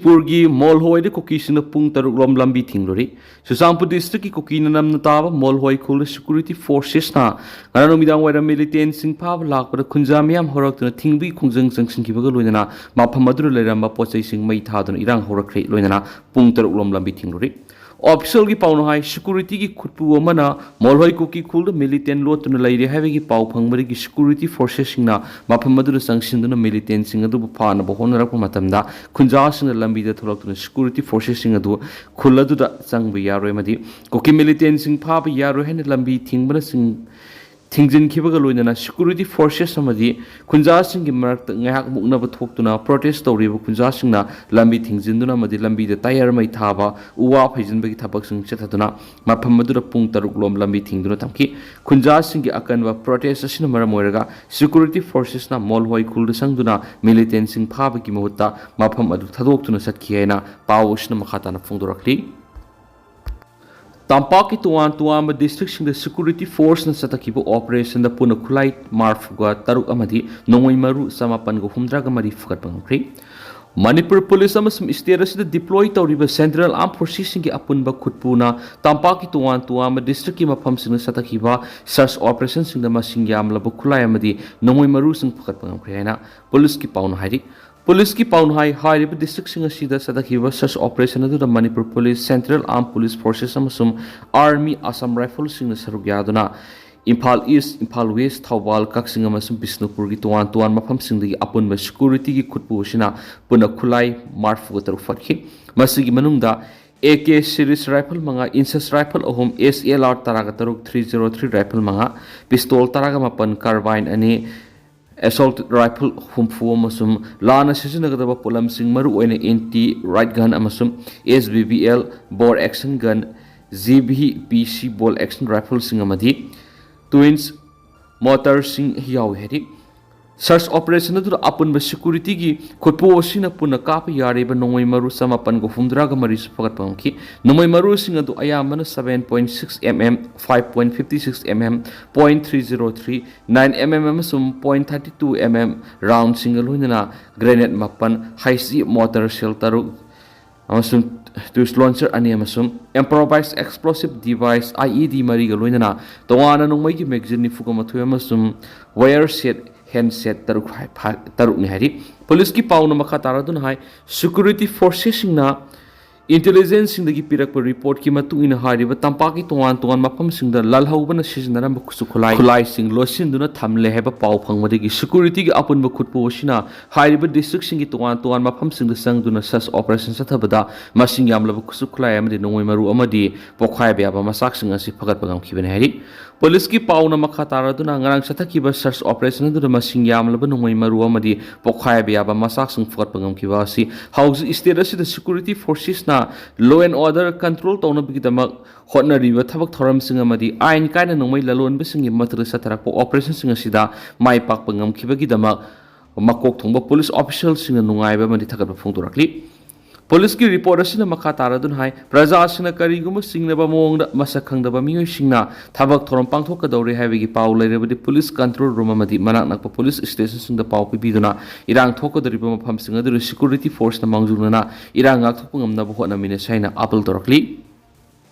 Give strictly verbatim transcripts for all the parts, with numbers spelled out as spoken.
ꯃꯅꯤꯄꯨꯔꯒꯤ ꯃꯣꯜꯍꯣꯏꯗ ꯀꯨꯀꯤꯁꯤꯡꯅ ꯄꯨꯡ ꯇꯔꯨꯛ ꯂꯣꯝ ꯂꯝꯕꯤ ꯊꯤꯡꯂꯨꯔꯤ꯫ ꯆꯨꯔꯆꯥꯟꯄꯨꯔ ꯗꯤꯁꯇ꯭ꯔꯤꯛꯀꯤ ꯀꯨꯀꯤꯅ ꯅꯝꯅ ꯇꯥꯕ ꯃꯣꯜꯍꯣꯏ ꯈꯨꯜꯗ ꯁꯦꯀ꯭ꯌꯨꯔꯤꯇꯤ ꯐꯣꯔꯁꯦꯁꯅ ꯉꯔꯥꯡ ꯅꯨꯃꯤꯗꯥꯡ ꯋꯥꯏꯔꯝ ꯃꯤꯂꯤꯇꯦꯟꯁꯤꯡ ꯐꯥꯕ ꯂꯥꯛꯄꯗ ꯈꯨꯟꯖꯥ ꯃꯤꯌꯥꯝ ꯍꯧꯔꯛꯇꯨꯅ ꯊꯤꯡꯕꯒꯤ ꯈꯣꯡꯖꯪ ꯆꯪꯁꯤꯟꯈꯤꯕꯒ ꯂꯣꯏꯅꯅ ꯃꯐꯝ ꯑꯗꯨꯗ ꯂꯩꯔꯝꯕ ꯄꯣꯠ ꯆꯩꯁꯤꯡ ꯃꯩ ꯊꯥꯗꯨꯅ ꯏꯔꯥꯡ ꯍꯧꯔꯛꯈ꯭ꯔꯦ꯫ ꯂꯣꯏꯅꯅ ꯄꯨꯡ ꯇꯔꯨꯛ ꯂꯣꯝ ꯂꯝꯕꯤ ꯊꯤꯡꯂꯨꯔꯤ꯫ ꯑꯣꯐꯤꯁꯤꯌꯦꯜꯒꯤ ꯄꯥꯎꯅ ꯍꯥꯏ, ꯁꯦꯀ꯭ꯌꯨꯔꯤꯇꯤꯒꯤ ꯈꯨꯠꯄꯨ ꯑꯃꯅ ꯃꯣꯜꯍꯣꯏ ꯀꯨꯀꯤ ꯈꯨꯜꯗ ꯃꯤꯂꯤꯇꯦꯟ ꯂꯣꯠꯇꯨꯅ ꯂꯩꯔꯦ ꯍꯥꯏꯕꯒꯤ ꯄꯥꯎ ꯐꯪꯕꯗꯒꯤ ꯁꯦꯀ꯭ꯌꯨꯔꯤꯇꯤ ꯐꯣꯔꯁꯦꯁꯁꯤꯡꯅ ꯃꯐꯝ ꯑꯗꯨꯗ ꯆꯪꯁꯤꯟꯗꯨꯅ ꯃꯤꯂꯤꯇꯦꯟꯁꯤꯡ ꯑꯗꯨꯕꯨ ꯐꯥꯅꯕ ꯍꯣꯠꯅꯔꯛꯄ ꯃꯇꯝꯗ ꯈꯨꯟꯖꯥꯁꯤꯡꯅ ꯂꯝꯕꯤꯗ ꯊꯣꯛꯂꯛꯇꯨꯅ ꯁꯦꯀ꯭ꯌꯨꯔꯤꯇꯤ ꯐꯣꯔꯁꯦꯁꯁꯤꯡ ꯑꯗꯨ ꯈꯨꯜ ꯑꯗꯨꯗ ꯆꯪꯕ ꯌꯥꯔꯣꯏ ꯑꯃꯗꯤ ꯀꯨꯀꯤ ꯃꯤꯂꯤꯇꯦꯟꯁꯤꯡ ꯐꯥꯕ ꯌꯥꯔꯣꯏ ꯍꯥꯏꯅ ꯂꯝꯕꯤ ꯊꯤꯡꯕꯅꯆꯤꯡ-, ꯊꯤꯡꯖꯤꯟꯈꯤꯕꯒ ꯂꯣꯏꯅꯅ ꯁꯦꯀ꯭ꯌꯨꯔꯤꯇꯤ ꯐꯣꯔꯁꯦꯁ ꯑꯃꯗꯤ ꯈꯨꯟꯖꯥꯁꯤꯡꯒꯤ ꯃꯔꯛꯇ ꯉꯥꯏꯍꯥꯛ ꯃꯨꯛꯅꯕ ꯊꯣꯛꯇꯨꯅ ꯄ꯭ꯔꯣꯇꯦꯁ ꯇꯧꯔꯤꯕ ꯈꯨꯟꯖꯥꯁꯤꯡꯅ ꯂꯝꯕꯤ ꯊꯤꯡꯖꯤꯟꯗꯨꯅ ꯑꯃꯗꯤ ꯂꯝꯕꯤꯗ ꯇꯥꯌꯔ ꯃꯩ ꯊꯥꯕ, ꯎ ꯋꯥ ꯐꯩꯖꯤꯟꯕꯒꯤ ꯊꯕꯛꯁꯤꯡ ꯆꯠꯊꯗꯨꯅ ꯃꯐꯝ ꯑꯗꯨꯗ ꯄꯨꯡ ꯇꯔꯨꯛ ꯂꯣꯝ ꯂꯝꯕꯤ ꯊꯤꯡꯗꯨꯅ ꯊꯝꯈꯤ꯫ ꯈꯨꯟꯖꯥꯁꯤꯡꯒꯤ ꯑꯀꯟꯕ ꯄ꯭ꯔꯣꯇꯦꯁ ꯑꯁꯤꯅ ꯃꯔꯝ ꯑꯣꯏꯔꯒ ꯁꯦꯀ꯭ꯌꯨꯔꯤꯇꯤ ꯐꯣꯔꯁꯦꯁꯅ ꯃꯣꯜꯍꯣꯏ ꯈꯨꯜꯗ ꯆꯪꯗꯨꯅ ꯃꯤꯂꯤꯇꯦꯟꯁꯤꯡ ꯐꯥꯕꯒꯤ ꯃꯍꯨꯠꯇ ꯃꯐꯝ ꯑꯗꯨ ꯊꯥꯗꯣꯛꯇꯨꯅ ꯆꯠꯈꯤ ꯍꯥꯏꯅ ꯄꯥꯎ ꯑꯁꯤꯅ ꯃꯈꯥ ꯇꯥꯅ ꯐꯣꯡꯗꯣꯔꯛꯂꯤ꯫ ꯇꯝꯄꯥꯛꯀꯤ ꯇꯣꯉꯥꯟ ꯇꯣꯉꯥꯟꯕ ꯗꯤꯁꯇ꯭ꯔꯤꯛꯁꯤꯡꯗ ꯁꯦꯀ꯭ꯌꯨꯔꯤꯇꯤ ꯐꯣꯔꯁꯅ ꯆꯠꯊꯈꯤꯕ ꯑꯣꯄꯔꯦꯁꯟꯗ ꯄꯨꯟꯅ ꯈꯨꯠꯂꯥꯏ ꯃꯔꯐꯨꯒ ꯇꯔꯨꯛ ꯑꯃꯗꯤ ꯅꯣꯡꯃꯩ ꯃꯔꯨ ꯆꯃꯥꯄꯟꯒ ꯍꯨꯝꯗ꯭ꯔꯥꯒ ꯃꯔꯤ ꯐꯨꯒꯠꯄ ꯉꯝꯈ꯭ꯔꯦ꯫ ꯃꯅꯤꯄꯨꯔ ꯄꯨꯂꯤꯁ ꯑꯃꯁꯨꯡ ꯁ꯭ꯇꯦꯠ ꯑꯁꯤꯗ ꯗꯤꯄ꯭ꯂꯣꯏ ꯇꯧꯔꯤꯕ ꯁꯦꯟꯇ꯭ꯔꯦꯜ ꯑꯥꯔꯝ ꯐꯣꯔꯁꯦꯁꯁꯤꯡꯒꯤ ꯑꯄꯨꯟꯕ ꯈꯨꯠꯄꯨꯅ ꯇꯝꯄꯥꯛꯀꯤ ꯇꯣꯉꯥꯟ ꯇꯣꯉꯥꯟꯕ ꯗꯤꯁꯇ꯭ꯔꯤꯛꯀꯤ ꯃꯐꯝꯁꯤꯡꯗ ꯆꯠꯊꯈꯤꯕ ꯁꯔꯆ ꯑꯣꯄꯔꯦꯁꯟꯁꯤꯡꯗ ꯃꯁꯤꯡ ꯌꯥꯝꯂꯕ ꯈꯨꯠꯂꯥꯏ ꯑꯃꯗꯤ ꯅꯣꯡꯃꯩ ꯃꯔꯨꯁꯤꯡ ꯐꯨꯒꯠꯄ ꯉꯝꯈ꯭ꯔꯦ ꯍꯥꯏꯅ ꯄꯨꯂꯤꯁꯀꯤ ꯄꯥꯎꯅ ꯍꯥꯏꯔꯤ꯫ ꯄꯨꯂꯤꯁꯀꯤ ꯄꯥꯎꯅ ꯍꯥꯏ, ꯍꯥꯏꯔꯤꯕ ꯗꯤꯁꯇ꯭ꯔꯤꯛꯁꯤꯡ ꯑꯁꯤꯗ ꯆꯠꯊꯈꯤꯕ ꯁꯔꯆ ꯑꯣꯄꯔꯦꯁꯟ ꯑꯗꯨꯗ Manipur police, central ꯑꯥꯔꯝ police forces ꯑꯃꯁꯨꯡ ꯑꯥꯔꯃꯤ ꯑꯁꯥꯝ ꯔꯥꯏꯐꯜꯁꯤꯡꯅ ꯁꯔꯨꯛ ꯌꯥꯗꯨꯅ ꯏꯝꯐꯥꯜ ꯏꯁ, ꯏꯝꯐꯥꯜ ꯋꯦꯁ, ꯊꯧꯕꯥꯜ, ꯀꯛꯆꯤꯡ ꯑꯃꯁꯨꯡ ꯕꯤꯁꯅꯨꯄꯨꯔꯒꯤ ꯇꯣꯉꯥꯟ ꯇꯣꯉꯥꯟꯕ ꯃꯐꯝꯁꯤꯡꯗꯒꯤ ꯑꯄꯨꯟꯕ ꯁꯦꯀ꯭ꯌꯨꯔꯤꯇꯤꯒꯤ ꯈꯨꯠꯄꯨ ꯑꯁꯤꯅ ꯄꯨꯟꯅ ꯈꯨꯠꯂꯥꯏ ꯃꯔꯐꯨꯒ ꯇꯔꯨꯛ ꯐꯠꯈꯤ꯫ ꯃꯁꯤꯒꯤ ꯃꯅꯨꯡꯗ ꯑꯦ ꯀꯦ ꯁꯤꯔꯤꯁ ꯔꯥꯏꯐꯜ ꯃꯉꯥ, ꯏꯟꯁꯁ ꯔꯥꯏꯐꯜ ꯑꯍꯨꯝ, ꯑꯦꯁ ꯑꯦꯜ ꯑꯥꯔ ꯇꯔꯥꯒ ꯇꯔꯨꯛ, ꯊ꯭ꯔꯤ ꯖꯤꯔꯣ ꯊ꯭ꯔꯤ ꯔꯥꯏꯐꯜ ꯃꯉꯥ, ꯄꯤꯁꯇꯣꯜ ꯇꯔꯥꯒ ꯃꯥꯄꯟ, ꯀꯥꯔꯕꯥꯏꯟ ꯑꯅꯤ, ꯑꯦꯁꯣꯜꯠ ꯔꯥꯏꯐꯜ ꯍꯨꯝꯐꯨ ꯑꯃꯁꯨꯡ ꯂꯥꯟꯅ ꯁꯤꯖꯤꯟꯅꯒꯗꯕ ꯄꯣꯠꯂꯝꯁꯤꯡ, ꯃꯔꯨꯑꯣꯏꯅ ꯑꯦꯟꯇꯤ ꯔꯥꯏꯠ ꯒꯟ ꯑꯃꯁꯨꯡ ꯑꯦꯁ ꯕꯤ ꯕꯤ ꯑꯦꯜ ꯕꯣꯔ action gun, G V P ꯁꯤ ꯕꯣꯜ ꯑꯦꯛꯁꯟ ꯔꯥꯏꯐꯜꯁꯤꯡ ꯑꯃꯗꯤ ꯇ꯭ꯋꯤꯟꯁ ꯃꯣꯇꯔꯁꯤꯡ ꯌꯥꯎꯏ ꯍꯥꯏꯔꯤ꯫ Search operation ꯑꯗꯨꯗ ꯑꯄꯨꯟꯕ securityꯒꯤ ꯈꯨꯠꯄꯨ ꯑꯁꯤꯅ ꯄꯨꯟꯅ ꯀꯥꯞꯄ ꯌꯥꯔꯤꯕ ꯅꯣꯡꯃꯩ ꯃꯔꯨ ꯆꯃꯥꯄꯟꯒ ꯍꯨꯝꯗ꯭ꯔꯥꯒ ꯃꯔꯤꯁꯨ ꯐꯒꯠꯄ ꯉꯝꯈꯤ꯫ ꯅꯣꯡꯃꯩ ꯃꯔꯨꯁꯤꯡ ꯑꯗꯨ ꯑꯌꯥꯝꯕꯅ seven point six mm, five point fifty six mm, point three zero three, nine mm ꯑꯃꯁꯨꯡ point thirty two mm roundꯁꯤꯡꯒ ꯂꯣꯏꯅꯅ grenade ꯃꯥꯄꯟ, ꯍꯩꯁꯤ mortar shell ꯇꯔꯨꯛ, ꯑꯃꯁꯨꯡ twist launcher ꯑꯅꯤ ꯑꯃꯁꯨꯡ improvised explosive device, IED, ꯃꯔꯤꯒ ꯂꯣꯏꯅꯅ ꯇꯣꯉꯥꯟꯅ ꯅꯣꯡꯃꯩꯒꯤ magazine ꯅꯤꯐꯨꯒ ꯃꯥꯊꯣꯏ ꯑꯃꯁꯨꯡ wire set, handset ꯇꯔꯨꯛ ꯍꯥꯏ-, ꯐꯥ-, ꯇꯔꯨꯛꯅꯤ ꯍꯥꯏꯔꯤ꯫ ꯄꯨꯂꯤꯁꯀꯤ ꯄꯥꯎꯅ ꯃꯈꯥ ꯇꯥꯔꯗꯨꯅ ꯍꯥꯏ, security forcesꯁꯤꯡꯅ intelligenceꯁꯤꯡꯗꯒꯤ ꯄꯤꯔꯛꯄ reportꯀꯤ ꯃꯇꯨꯡ ꯏꯟꯅ ꯍꯥꯏꯔꯤꯕ ꯇꯝꯄꯥꯛꯀꯤ ꯇꯣꯉꯥꯟ ꯇꯣꯉꯥꯟ ꯃꯐꯝꯁꯤꯡꯗ ꯂꯥꯜꯍꯧꯕꯅ ꯁꯤꯖꯤꯟꯅꯔꯝꯕ ꯈꯨꯠꯁꯨ ꯈꯨꯠꯂꯥꯏ, ꯈꯨꯠꯂꯥꯏꯁꯤꯡ ꯂꯣꯠꯁꯤꯟꯗꯨꯅ ꯊꯝꯂꯦ ꯍꯥꯏꯕ ꯄꯥꯎ ꯐꯪꯕꯗꯒꯤ securityꯒꯤ ꯑꯄꯨꯟꯕ ꯈꯨꯠꯄꯨ ꯑꯁꯤꯅ ꯍꯥꯏꯔꯤꯕ districtꯁꯤꯡꯒꯤ ꯇꯣꯉꯥꯟ ꯇꯣꯉꯥꯟ ꯃꯐꯝꯁꯤꯡꯗ ꯆꯪꯗꯨꯅ search operation ꯆꯠꯊꯕꯗ ꯃꯁꯤꯡ ꯌꯥꯝꯂꯕ ꯈꯨꯠꯁꯨ ꯈꯨꯠꯂꯥꯏ ꯑꯃꯗꯤ ꯅꯣꯡꯃꯩ ꯃꯔꯨ ꯑꯃꯗꯤ ꯄꯣꯈꯥꯏꯕ ꯌꯥꯕ ꯃꯆꯥꯛꯁꯤꯡ ꯑꯁꯤ ꯐꯒꯠꯄ ꯉꯝꯈꯤꯕꯅꯤ ꯍꯥꯏꯔꯤ꯫ ꯄꯨꯂꯤꯁꯀꯤ ꯄꯥꯎꯅ ꯃꯈꯥ ꯇꯥꯔꯗꯨꯅ ꯉꯔꯥꯡ ꯆꯠꯊꯈꯤꯕ search operation ꯑꯗꯨꯗ ꯃꯁꯤꯡ ꯌꯥꯝꯂꯕ ꯅꯣꯡꯃꯩ ꯃꯔꯨ ꯑꯃꯗꯤ ꯄꯣꯈꯥꯏꯕ ꯌꯥꯕ ꯃꯆꯥꯛꯁꯤꯡ ꯐꯒꯠꯄ ꯉꯝꯈꯤꯕ ꯑꯁꯤ ꯍꯧꯖꯤꯛ state ꯑꯁꯤꯗ security forcesꯅ law and order control ꯇꯧꯅꯕꯒꯤꯗꯃꯛ ꯍꯣꯠꯅꯔꯤꯕ ꯊꯕꯛ ꯊꯧꯔꯝꯁꯤꯡ ꯑꯃꯗꯤ ꯑꯥꯏꯟ ꯀꯥꯏꯅ ꯅꯣꯡꯃꯩ ꯂꯂꯣꯟꯕꯁꯤꯡꯒꯤ ꯃꯊꯛꯇ ꯆꯠꯊꯔꯛꯄ operationꯁꯤꯡ ꯑꯁꯤꯗ ꯃꯥꯏ ꯄꯥꯛꯄ ꯉꯝꯈꯤꯕꯒꯤꯗꯃꯛ ꯃꯀꯣꯛ ꯊꯣꯡꯕ ꯄꯨꯂꯤꯁ officialꯁꯤꯡꯅ ꯅꯨꯡꯉꯥꯏꯕ ꯑꯃꯗꯤ ꯊꯥꯒꯠꯄ ꯐꯣꯡꯗꯣꯔꯛꯂꯤ꯫ ꯄꯨꯂꯤꯁꯀꯤ report ꯑꯁꯤꯅ ꯃꯈꯥ ꯇꯥꯔꯗꯨꯅ ꯍꯥꯏ, ꯄ꯭ꯔꯖꯥꯁꯤꯡꯅ ꯀꯔꯤꯒꯨꯝꯕ ꯆꯤꯡꯅꯕ ꯃꯑꯣꯡꯗ ꯃꯁꯛ ꯈꯪꯗꯕ ꯃꯤꯑꯣꯏꯁꯤꯡꯅ ꯊꯕꯛ ꯊꯧꯔꯝ ꯄꯥꯡꯊꯣꯛꯀꯗꯧꯔꯦ ꯍꯥꯏꯕꯒꯤ ꯄꯥꯎ ꯂꯩꯔꯕꯗꯤ police control room ꯑꯃꯗꯤ ꯃꯅꯥꯛ ꯅꯛꯄ police stationꯁꯤꯡꯗ ꯄꯥꯎ ꯄꯤꯕꯤꯗꯨꯅ ꯏꯔꯥꯡ ꯊꯣꯛꯀꯗꯧꯔꯤꯕ ꯃꯐꯝꯁꯤꯡ ꯑꯗꯨꯗ security forceꯅ ꯃꯥꯡꯖꯧꯅꯅ ꯏꯔꯥꯡ ꯉꯥꯛꯊꯣꯛꯄ ꯉꯝꯅꯕ ꯍꯣꯠꯅꯃꯤꯟꯅꯁꯤ ꯍꯥꯏꯅ appeal ꯇꯧꯔꯛꯂꯤ꯫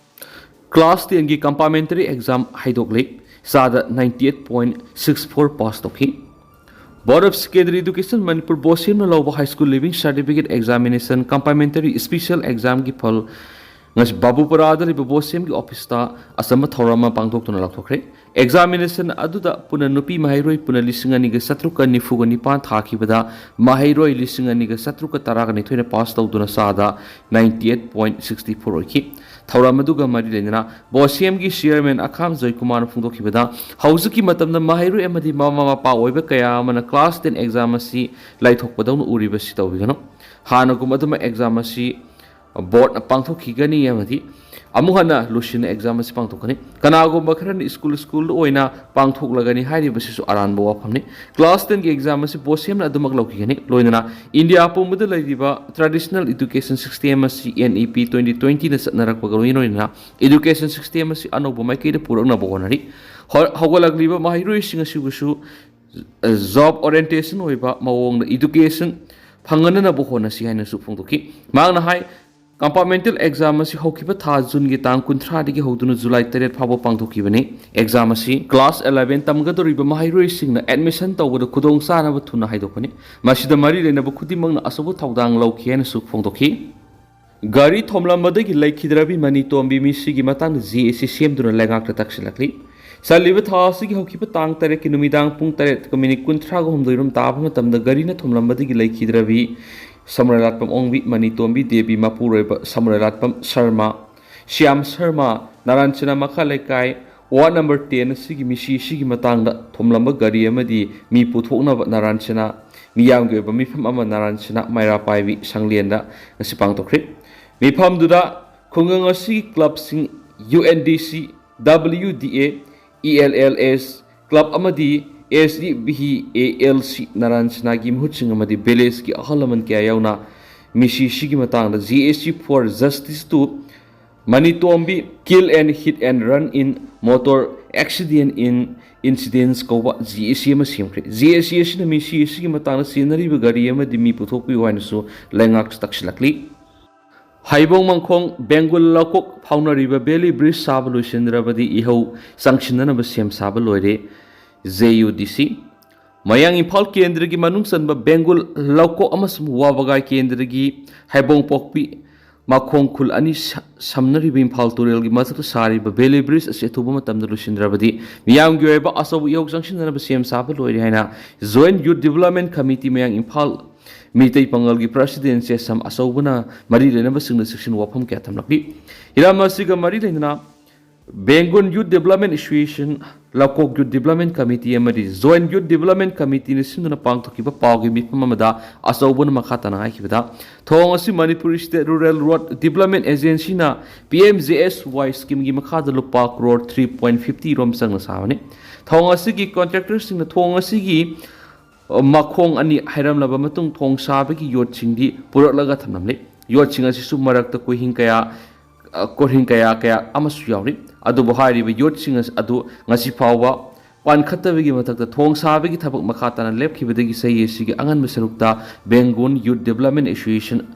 Class tenꯒꯤ complimentary exam ꯍꯥꯏꯗꯣꯛꯂꯤ꯫ ꯆꯥꯗ ninety eight point six four pass ꯇꯧꯈꯤ꯫ Board of Secondary Education Manipur, BOSEMꯅ ꯂꯧꯕ high school leaving certificate examination complimentary special examꯒꯤ ꯐꯜ ꯉꯁꯤ ꯕꯥꯕꯨꯄꯨꯔꯥꯗ ꯂꯩꯕ BOSEMꯒꯤ officeꯇ ꯑꯆꯝꯕ ꯊꯧꯔꯝ ꯑꯃ ꯄꯥꯡꯊꯣꯛꯇꯨꯅ ꯂꯥꯎꯊꯣꯛꯈ꯭ꯔꯦ꯫ Examination ꯑꯗꯨꯗ ꯄꯨꯟꯅ ꯅꯨꯄꯤ ꯃꯍꯩꯔꯣꯏ ꯄꯨꯟꯅ ꯂꯤꯁꯤꯡ ꯑꯅꯤꯒ ꯆꯥꯇ꯭ꯔꯨꯛꯀ ꯅꯤꯐꯨꯒ ꯅꯤꯄꯥꯟ ꯊꯥꯈꯤꯕꯗ ꯃꯍꯩꯔꯣꯏ ꯂꯤꯁꯤꯡ ꯑꯅꯤꯒ ꯆꯥꯇ꯭ꯔꯨꯛꯀ ꯇꯔꯥꯒ ꯅꯤꯊꯣꯏꯅ pass ꯇꯧꯗꯨꯅ ꯆꯥꯗ ninety eight point sixty four ꯑꯣꯏꯈꯤ꯫ ꯊꯧꯔꯝ ꯑꯗꯨꯒ ꯃꯔꯤ ꯂꯩꯅꯅ BOSEMꯒꯤ chairman ꯑꯈꯥꯝ ꯖꯣꯏꯀꯨꯃꯥꯔꯅ ꯐꯣꯡꯗꯣꯛꯈꯤꯕꯗ, ꯍꯧꯖꯤꯛꯀꯤ ꯃꯇꯝꯗ ꯃꯍꯩꯔꯣꯏ ꯑꯃꯗꯤ ꯃꯃꯥ ꯃꯄꯥ ꯑꯣꯏꯕ ꯀꯌꯥ ꯑꯃꯅ class ten exam ꯑꯁꯤ ꯂꯥꯏꯊꯣꯛꯄꯗꯧꯅ ꯎꯔꯤꯕꯁꯤ ꯇꯧꯕꯤꯒꯅꯨ꯫ ꯍꯥꯟꯅꯒꯨꯝ ꯑꯗꯨꯃꯛ exam ꯑꯁꯤ ꯕꯣꯔꯗꯅ ꯄꯥꯡꯊꯣꯛꯈꯤꯒꯅꯤ ꯑꯃꯗꯤ ꯑꯃꯨꯛ ꯍꯟꯅ ꯂꯨꯁꯤꯟꯅ ꯑꯦꯛꯖꯥꯝ ꯑꯁꯤ ꯄꯥꯡꯊꯣꯛꯀꯅꯤ꯫ ꯀꯅꯥꯒꯨꯝꯕ ꯈꯔꯅ ꯁ꯭ꯀꯨꯜ ꯁ꯭ꯀꯨꯜꯗ ꯑꯣꯏꯅ ꯄꯥꯡꯊꯣꯛꯂꯒꯅꯤ ꯍꯥꯏꯔꯤꯕꯁꯤꯁꯨ ꯑꯔꯥꯟꯕ ꯋꯥꯐꯝꯅꯤ꯫ ꯀ꯭ꯂꯥꯁ ꯇꯦꯟꯒꯤ ꯑꯦꯛꯖꯥꯝ ꯑꯁꯤ ꯕꯣꯔꯗ ꯁꯦꯝꯅ ꯑꯗꯨꯃꯛ ꯂꯧꯈꯤꯒꯅꯤ꯫ ꯂꯣꯏꯅꯅ ꯏꯟꯗꯤꯌꯥ ꯄꯨꯝꯕꯗ ꯂꯩꯔꯤꯕ ꯇ꯭ꯔꯦꯗꯤꯁꯅꯦꯜ ꯏꯗꯨꯀꯦꯁꯟ ꯁꯤꯁꯇꯦꯝ ꯑꯁꯤ N E P twenty twenty ꯅ ꯆꯠꯅꯔꯛꯄꯒ ꯂꯣꯏꯅ ꯂꯣꯏꯅꯅ ꯏꯗꯨꯀꯦꯁꯟ ꯁꯤꯁꯇꯦꯝ ꯑꯁꯤ ꯑꯅꯧꯕ ꯃꯥꯏꯀꯩꯗ ꯄꯨꯔꯛꯅꯕ ꯍꯣꯠꯅꯔꯤ꯫ ꯍꯧ-, ꯍꯧꯒꯠꯂꯛꯂꯤꯕ ꯃꯍꯩꯔꯣꯏꯁꯤꯡ ꯑꯁꯤꯕꯨꯁꯨ ꯖꯣꯕ ꯑꯣꯔꯤꯌꯦꯟꯇꯦꯁꯟ ꯑꯣꯏꯕ ꯃꯑꯣꯡꯗ ꯏꯗꯨꯀꯦꯁꯟ ꯐꯪꯍꯟꯅꯅꯕ ꯍꯣꯠꯅꯁꯤ ꯍꯥꯏꯅꯁꯨ ꯐꯣꯡꯗꯣꯛꯈꯤ꯫ ꯃꯍꯥꯛꯅ ꯍꯥꯏ, ꯀꯝꯄꯥꯔꯠꯃꯦꯟꯇꯦꯜ ꯑꯦꯛꯖꯥꯝ ꯑꯁꯤ ꯍꯧꯈꯤꯕ ꯊꯥ ꯖꯨꯟꯒꯤ ꯇꯥꯡ ꯀꯨꯟꯊ꯭ꯔꯥꯗꯒꯤ ꯍꯧꯗꯨꯅ ꯖꯨꯂꯥꯏ ꯇꯔꯦꯠ ꯐꯥꯎꯕ ꯄꯥꯡꯊꯣꯛꯈꯤꯕꯅꯤ꯫ ꯑꯦꯛꯖꯥꯝ ꯑꯁꯤ ꯀ꯭ꯂꯥꯁ eleven ꯇꯝꯒꯗꯧꯔꯤꯕ ꯃꯍꯩꯔꯣꯏꯁꯤꯡꯅ ꯑꯦꯗꯃꯤꯁꯟ ꯇꯧꯕꯗ ꯈꯨꯗꯣꯡꯆꯥꯅꯕ ꯊꯨꯅ ꯍꯥꯏꯗꯣꯛꯄꯅꯤ꯫ ꯃꯁꯤꯗ ꯃꯔꯤ ꯂꯩꯅꯕ ꯈꯨꯗꯤꯡꯃꯛꯅ ꯑꯆꯧꯕ ꯊꯧꯗꯥꯡ ꯂꯧꯈꯤ ꯍꯥꯏꯅꯁꯨ ꯐꯣꯡꯗꯣꯛꯈꯤ꯫ ꯒꯥꯔꯤ ꯊꯣꯝꯂꯝꯕꯗꯒꯤ ꯂꯩꯈꯤꯗ꯭ꯔꯕꯤ ꯃꯅꯤ ꯇꯣꯝꯕꯤ ꯃꯤꯁꯤꯒꯤ ꯃꯇꯥꯡꯗ J A C ꯁꯦꯝꯗꯨꯅ ꯂꯩꯉꯥꯛꯇ ꯇꯛꯁꯤꯜꯂꯛꯂꯤ꯫ ꯆꯠꯂꯤꯕ ꯊꯥ ꯑꯁꯤꯒꯤ ꯍꯧꯈꯤꯕ ꯇꯥꯡ ꯇꯔꯦꯠꯀꯤ ꯅꯨꯃꯤꯗꯥꯡ ꯄꯨꯡ ꯇꯔꯦꯠꯀ ꯃꯤꯅꯤꯠ ꯀꯨꯟꯊ꯭ꯔꯥꯒ ꯍꯨꯝꯗꯣꯏ ꯔꯣꯝ ꯇꯥꯕ ꯃꯇꯝꯗ ꯒꯥꯔꯤꯅ ꯊꯣꯝꯂꯝꯕꯗꯒꯤ ꯂꯩꯈꯤꯗ꯭ꯔꯕꯤ ꯁꯃꯨꯔꯥꯏꯂꯥꯠꯄꯝ ꯑꯣꯡꯕꯤ, ꯃꯅꯤ ꯇꯣꯝꯕꯤ ꯗꯦꯕꯤ, ꯃꯄꯨꯔꯣꯏꯕ ꯁꯃꯨꯔꯥꯏꯂꯥꯠꯄꯝ ꯁꯔꯃ, ꯁ꯭ꯌꯥꯝ ꯁꯔꯃ, ꯅꯥꯔꯥꯟ ꯁꯤꯅꯥ ꯃꯈꯥ ꯂꯩꯀꯥꯏ, ꯋꯥꯔꯗ ꯅꯝꯕꯔ ten ꯑꯁꯤꯒꯤ ꯃꯤꯁꯤ ꯑꯁꯤꯒꯤ ꯃꯇꯥꯡꯗ ꯊꯣꯝꯂꯝꯕ ꯒꯥꯔꯤ ꯑꯃꯗꯤ ꯃꯤ ꯄꯨꯊꯣꯛꯅꯕ ꯅꯥꯔꯥꯟ ꯁꯤꯅꯥ, ꯃꯤꯌꯥꯝꯒꯤ ꯑꯣꯏꯕ ꯃꯤꯐꯝ ꯑꯃ ꯅꯥꯔꯥꯟ ꯁꯤꯅꯥ ꯃꯩꯔꯥ ꯄꯥꯏꯕꯤ ꯁꯪꯂꯦꯟꯗ ꯉꯁꯤ ꯄꯥꯡꯊꯣꯛꯈ꯭ꯔꯦ꯫ ꯃꯤꯐꯝꯗꯨꯗ ꯈꯨꯡꯒꯪ ꯑꯁꯤꯒꯤ ꯀ꯭ꯂꯕꯁꯤꯡ U N D C, W D A, E L L S club ꯑꯃꯗꯤ S D B A L C ꯅꯥꯔꯥꯟ ꯁꯤꯅꯥꯒꯤ ꯃꯍꯨꯠꯁꯤꯡ ꯑꯃꯗꯤ ꯚꯤꯂꯦꯖꯀꯤ ꯑꯍꯜ ꯂꯃꯟ ꯀꯌꯥ ꯌꯥꯎꯅ ꯃꯤꯁꯤ ꯑꯁꯤꯒꯤ ꯃꯇꯥꯡꯗ J A C for Justice to Mani Tombi, Kill and Hit and Run in Motor Accident in Incidents ꯀꯧꯕ J A C ꯑꯃ ꯁꯦꯝꯈ꯭ꯔꯦ꯫ J A C ꯑꯁꯤꯅ ꯃꯤꯁꯤ ꯑꯁꯤꯒꯤ ꯃꯇꯥꯡꯗ ꯆꯦꯟꯅꯔꯤꯕ ꯒꯥꯔꯤ ꯑꯃꯗꯤ ꯃꯤ ꯄꯨꯊꯣꯛꯄꯤꯌꯨ ꯍꯥꯏꯅꯁꯨ ꯂꯩꯉꯥꯛ ꯇꯛꯁꯤꯜꯂꯛꯂꯤ꯫ ꯍꯩꯕꯣꯡ ꯃꯈꯣꯡ ꯕꯦꯡꯒꯨꯜ ꯂꯧꯀꯣꯛ ꯐꯥꯎꯅꯔꯤꯕ ꯕꯦꯂꯤ ꯕ꯭ꯔꯤꯖ ꯁꯥꯕ ꯂꯣꯏꯁꯤꯟꯗ꯭ꯔꯕꯗꯤ ꯏꯍꯧ ꯆꯪꯁꯤꯟꯅꯅꯕ ꯁꯦꯝ ꯁꯥꯕ ꯂꯣꯏꯔꯦ, J U D C꯫ ꯃꯌꯥꯡ ꯏꯝꯐꯥꯜ ꯀꯦꯟꯗ꯭ꯔꯒꯤ ꯃꯅꯨꯡ ꯆꯟꯕ ꯕꯦꯡꯒꯨꯜ ꯂꯧꯀꯣꯛ ꯑꯃꯁꯨꯡ ꯋꯥꯕꯒꯥꯏ ꯀꯦꯟꯗ꯭ꯔꯒꯤ ꯍꯩꯕꯣꯡ ꯄꯣꯛꯄꯤ ꯃꯈꯣꯡ ꯈꯨꯜ ꯑꯅꯤ ꯁ-, ꯁꯝꯅꯔꯤꯕ ꯏꯝꯐꯥꯜ ꯇꯨꯔꯦꯜꯒꯤ ꯃꯊꯛꯇ ꯁꯥꯔꯤꯕ ꯕꯦꯂꯤ ꯕ꯭ꯔꯤꯖ ꯑꯁꯤ ꯑꯊꯨꯕ ꯃꯇꯝꯗ ꯂꯣꯏꯁꯤꯟꯗ꯭ꯔꯕꯗꯤ ꯃꯤꯌꯥꯝꯒꯤ ꯑꯣꯏꯕ ꯑꯆꯧꯕ ꯏꯍꯧ ꯆꯪꯁꯤꯟꯅꯅꯕ ꯁꯦꯝ ꯁꯥꯕ ꯂꯣꯏꯔꯦ ꯍꯥꯏꯅ Joint Youth Development Committee ꯃꯌꯥꯡ ꯏꯝꯐꯥꯜ ꯃꯤꯇꯩ ꯄꯥꯉꯜꯒꯤ ꯄ꯭ꯔꯁꯤꯗꯦꯟ ꯆꯦꯁꯝ ꯑꯆꯧꯕꯅ ꯃꯔꯤ ꯂꯩꯅꯕꯁꯤꯡꯗ ꯆꯦꯛꯁꯤꯟ ꯋꯥꯐꯝ ꯀꯌꯥ ꯊꯝꯂꯛꯂꯤ꯫ ꯍꯤꯔꯝ ꯑꯁꯤꯒ ꯃꯔꯤ ꯂꯩꯅꯅ ꯕꯦꯡꯒꯨꯟ Youth Development Association, ꯂꯀꯣꯛ Youth Development Committee ꯑꯃꯗꯤ Joint Youth Development Committeeꯅ ꯁꯤꯟꯗꯨꯅ ꯄꯥꯡꯊꯣꯛꯈꯤꯕ ꯄꯥꯎꯒꯤ ꯃꯤꯐꯝ ꯑꯃꯗ ꯑꯆꯧꯕꯅ ꯃꯈꯥ ꯇꯥꯅ ꯍꯥꯏꯈꯤꯕꯗ, ꯊꯣꯡ ꯑꯁꯤ Manipur State Rural Road Development Agencyꯅ P M G S Y schemeꯒꯤ ꯃꯈꯥꯗ ꯂꯨꯄꯥ ꯀ꯭ꯔꯣꯔ three point fifty ꯔꯣꯝ ꯆꯪꯅ ꯁꯥꯕꯅꯤ꯫ ꯊꯣꯡ ꯑꯁꯤꯒꯤ contractorꯁꯤꯡꯅ ꯊꯣꯡ ꯑꯁꯤꯒꯤ ꯃꯈꯣꯡ ꯑꯅꯤ ꯍꯩꯔꯝꯂꯕ ꯃꯇꯨꯡ ꯊꯣꯡ ꯁꯥꯕꯒꯤ ꯌꯣꯠꯁꯤꯡꯗꯤ ꯄꯨꯔꯛꯂꯒ ꯊꯝꯂꯝꯂꯤ꯫ ꯌꯣꯠꯁꯤꯡ ꯑꯁꯤꯁꯨ ꯃꯔꯛꯇ ꯀꯣꯏꯍꯤꯡ ꯀꯌꯥ, ꯑ, ꯀꯣꯏꯍꯤꯡ ꯀꯌꯥ ꯀꯌꯥ ꯑꯃꯁꯨ ꯌꯥꯎꯔꯤ꯫ ꯑꯗꯨꯕꯨ ꯍꯥꯏꯔꯤꯕ ꯌꯣꯠꯁꯤꯡ ꯑꯁ-, ꯑꯗꯨ ꯉꯁꯤ ꯐꯥꯎꯕ ꯄꯥꯟꯈꯠꯇꯕꯒꯤ ꯃꯊꯛꯇ ꯊꯣꯡ ꯁꯥꯕꯒꯤ ꯊꯕꯛ ꯃꯈꯥ ꯇꯥꯅ ꯂꯦꯞꯈꯤꯕꯗꯒꯤ ꯆꯍꯤ ꯑꯁꯤꯒꯤ ꯑꯉꯟꯕ ꯁꯔꯨꯛꯇ ꯕꯦꯡꯒꯨꯟ Youth Development Association,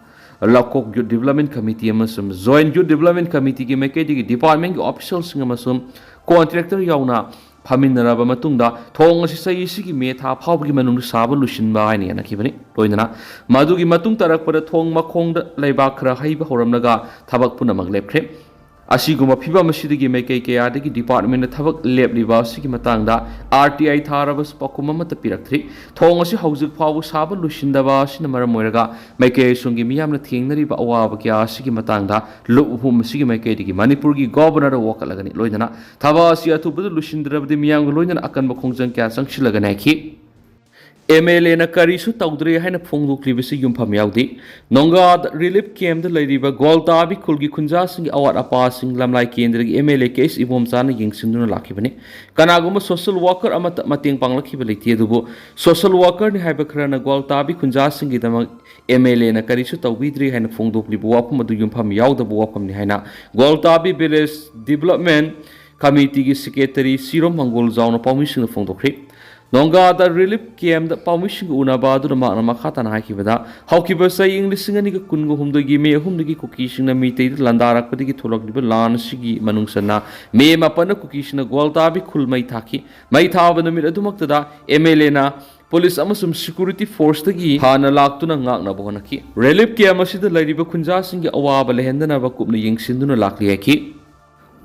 ꯂꯀꯣꯛ Youth Development Committee ꯑꯃꯁꯨꯡ Joint Youth Development Committeeꯒꯤ ꯃꯥꯏꯀꯩꯗꯒꯤ departmentꯀꯤ officialꯁꯤꯡ ꯑꯃꯁꯨꯡ contractor ꯌꯥꯎꯅ ꯐꯝꯃꯤꯟꯅꯔꯕ ꯃꯇꯨꯡꯗ ꯊꯣꯡ ꯑꯁꯤ ꯆꯍꯤ ꯑꯁꯤꯒꯤ ꯃꯦ ꯊꯥ ꯐꯥꯎꯕꯒꯤ ꯃꯅꯨꯡꯗ ꯁꯥꯕ ꯂꯣꯏꯁꯤꯟꯕ ꯍꯥꯏꯅ ꯌꯥꯅꯈꯤꯕꯅꯤ꯫ ꯂꯣꯏꯅꯅ ꯃꯗꯨꯒꯤ ꯃꯇꯨꯡ ꯇꯥꯔꯛꯄꯗ ꯊꯣꯡ ꯃꯈꯣꯡꯗ ꯂꯩꯕꯥꯛ ꯈꯔ ꯍꯩꯕ ꯍꯧꯔꯝꯂꯒ ꯊꯕꯛ ꯄꯨꯝꯅꯃꯛ ꯂꯦꯞꯈ꯭ꯔꯦ꯫ ꯑꯁꯤꯒꯨꯝꯕ ꯐꯤꯚꯝ ꯑꯁꯤꯗꯒꯤ ꯃꯥꯏꯀꯩ ꯀꯌꯥꯗꯒꯤ departmentꯅ ꯊꯕꯛ ꯂꯦꯞꯂꯤꯕ ꯑꯁꯤꯒꯤ ꯃꯇꯥꯡꯗ R T I ꯊꯥꯔꯕꯁꯨ ꯄꯥꯎꯈꯨꯝ ꯑꯃꯠꯇ ꯄꯤꯔꯛꯇ꯭ꯔꯤ꯫ ꯊꯣꯡ ꯑꯁꯤ ꯍꯧꯖꯤꯛ ꯐꯥꯎꯕ ꯁꯥꯕ ꯂꯣꯏꯁꯤꯟꯗꯕ ꯑꯁꯤꯅ ꯃꯔꯝ ꯑꯣꯏꯔꯒ ꯃꯥꯏꯀꯩ ꯑꯁꯣꯝꯒꯤ ꯃꯤꯌꯥꯝꯅ ꯊꯦꯡꯅꯔꯤꯕ ꯑꯋꯥꯕ ꯀꯌꯥ ꯑꯁꯤꯒꯤ ꯃꯇꯥꯡꯗ ꯂꯨꯞ ꯎꯐꯨꯝ ꯑꯁꯤꯒꯤ ꯃꯥꯏꯀꯩꯗꯒꯤ ꯃꯅꯤꯄꯨꯔꯒꯤ Governorꯗ ꯋꯥꯀꯠꯂꯒꯅꯤ꯫ ꯂꯣꯏꯅꯅ ꯊꯕꯛ ꯑꯁꯤ ꯑꯊꯨꯕꯗ ꯂꯣꯏꯁꯤꯟꯗ꯭ꯔꯕꯗꯤ ꯃꯤꯌꯥꯝꯒ ꯂꯣꯏꯅꯅ ꯑꯀꯟꯕ ꯈꯣꯡꯖꯪ ꯀꯌꯥ ꯆꯪꯁꯤꯜꯂꯒꯅꯤ ꯍꯥꯏꯈꯤ꯫ MLAꯅ ꯀꯔꯤꯁꯨ ꯇꯧꯗ꯭ꯔꯦ ꯍꯥꯏꯅ ꯐꯣꯡꯗꯣꯛꯂꯤꯕꯁꯤ ꯌꯨꯝꯐꯝ ꯌꯥꯎꯗꯦ꯫ ꯅꯣꯡꯒꯥꯗ relief campꯇ ꯂꯩꯔꯤꯕ ꯒꯣꯜꯇꯥꯕꯤ ꯈꯨꯜꯒꯤ ꯈꯨꯟꯖꯥꯁꯤꯡꯒꯤ ꯑꯋꯥꯠ ꯑꯄꯥꯁꯤꯡ ꯂꯝꯂꯥꯏ ꯀꯦꯟꯗ꯭ꯔꯒꯤ MLA K H ꯏꯕꯣꯝꯆꯥꯅ ꯌꯦꯡꯁꯤꯟꯗꯨꯅ ꯂꯥꯛꯈꯤꯕꯅꯤ꯫ ꯀꯅꯥꯒꯨꯝꯕ social worker ꯑꯃꯠꯇ ꯃꯇꯦꯡ ꯄꯥꯡꯂꯛꯈꯤꯕ ꯂꯩꯇꯦ, ꯑꯗꯨꯕꯨ social workerꯅꯤ ꯍꯥꯏꯕ ꯈꯔꯅ ꯒꯣꯜꯇꯥꯕꯤ ꯈꯨꯟꯖꯥꯁꯤꯡꯒꯤꯗꯃꯛ MLAꯅ ꯀꯔꯤꯁꯨ ꯇꯧꯕꯤꯗ꯭ꯔꯤ ꯍꯥꯏꯅ ꯐꯣꯡꯗꯣꯛꯂꯤꯕ ꯋꯥꯐꯝ ꯑꯗꯨ ꯌꯨꯝꯐꯝ ꯌꯥꯎꯗꯕ ꯋꯥꯐꯝꯅꯤ ꯍꯥꯏꯅ ꯒꯣꯜꯇꯥꯕꯤ Village Development Committeeꯒꯤ Secretary ꯁꯤꯔꯣꯝ ꯃꯪꯒꯣꯜ ꯖꯥꯎꯅ ꯄꯥꯎꯃꯤꯁꯤꯡꯗ ꯐꯣꯡꯗꯣꯛꯈ꯭ꯔꯤ꯫ ꯅꯣꯡꯒꯥꯗ relief campꯇ ꯄꯥꯎꯃꯤꯁꯤꯡꯒ ꯎꯅꯕ ꯑꯗꯨꯗ ꯃꯍꯥꯛꯅ ꯃꯈꯥ ꯇꯥꯅ ꯍꯥꯏꯈꯤꯕꯗ, ꯍꯧꯈꯤꯕ ꯆꯍꯤ ꯏꯪ ꯂꯤꯁꯤꯡ ꯑꯅꯤꯒ ꯀꯨꯟꯒ ꯍꯨꯝꯗꯣꯏꯒꯤ ꯃꯦ ꯑꯍꯨꯝꯗꯒꯤ ꯀꯨꯀꯤꯁꯤꯡꯅ ꯃꯤꯇꯩꯗ ꯂꯥꯟꯗꯥꯔꯛꯄꯗꯒꯤ ꯊꯣꯛꯂꯛꯂꯤꯕ ꯂꯥꯟ ꯑꯁꯤꯒꯤ ꯃꯅꯨꯡ ꯆꯟꯅ ꯃꯦ ꯃꯥꯄꯟꯗ ꯀꯨꯀꯤꯁꯤꯡꯅ ꯒꯣꯜꯇꯥꯕꯤ ꯈꯨꯜ ꯃꯩ ꯊꯥꯈꯤ꯫ ꯃꯩ ꯊꯥꯕ ꯅꯨꯃꯤꯠ ꯑꯗꯨꯃꯛꯇꯗ MLAꯅ police ꯑꯃꯁꯨꯡ security forceꯇꯒꯤ ꯍꯥꯟꯅ ꯂꯥꯛꯇꯨꯅ ꯉꯥꯛꯅꯕ ꯍꯣꯠꯅꯈꯤ꯫ Relief camp ꯑꯁꯤꯗ ꯂꯩꯔꯤꯕ ꯈꯨꯟꯖꯥꯁꯤꯡꯒꯤ ꯑꯋꯥꯕ ꯂꯩꯍꯟꯗꯅꯕ ꯀꯨꯞꯅ ꯌꯦꯡꯁꯤꯟꯗꯨꯅ ꯂꯥꯛꯂꯤ ꯍꯥꯏꯈꯤ꯫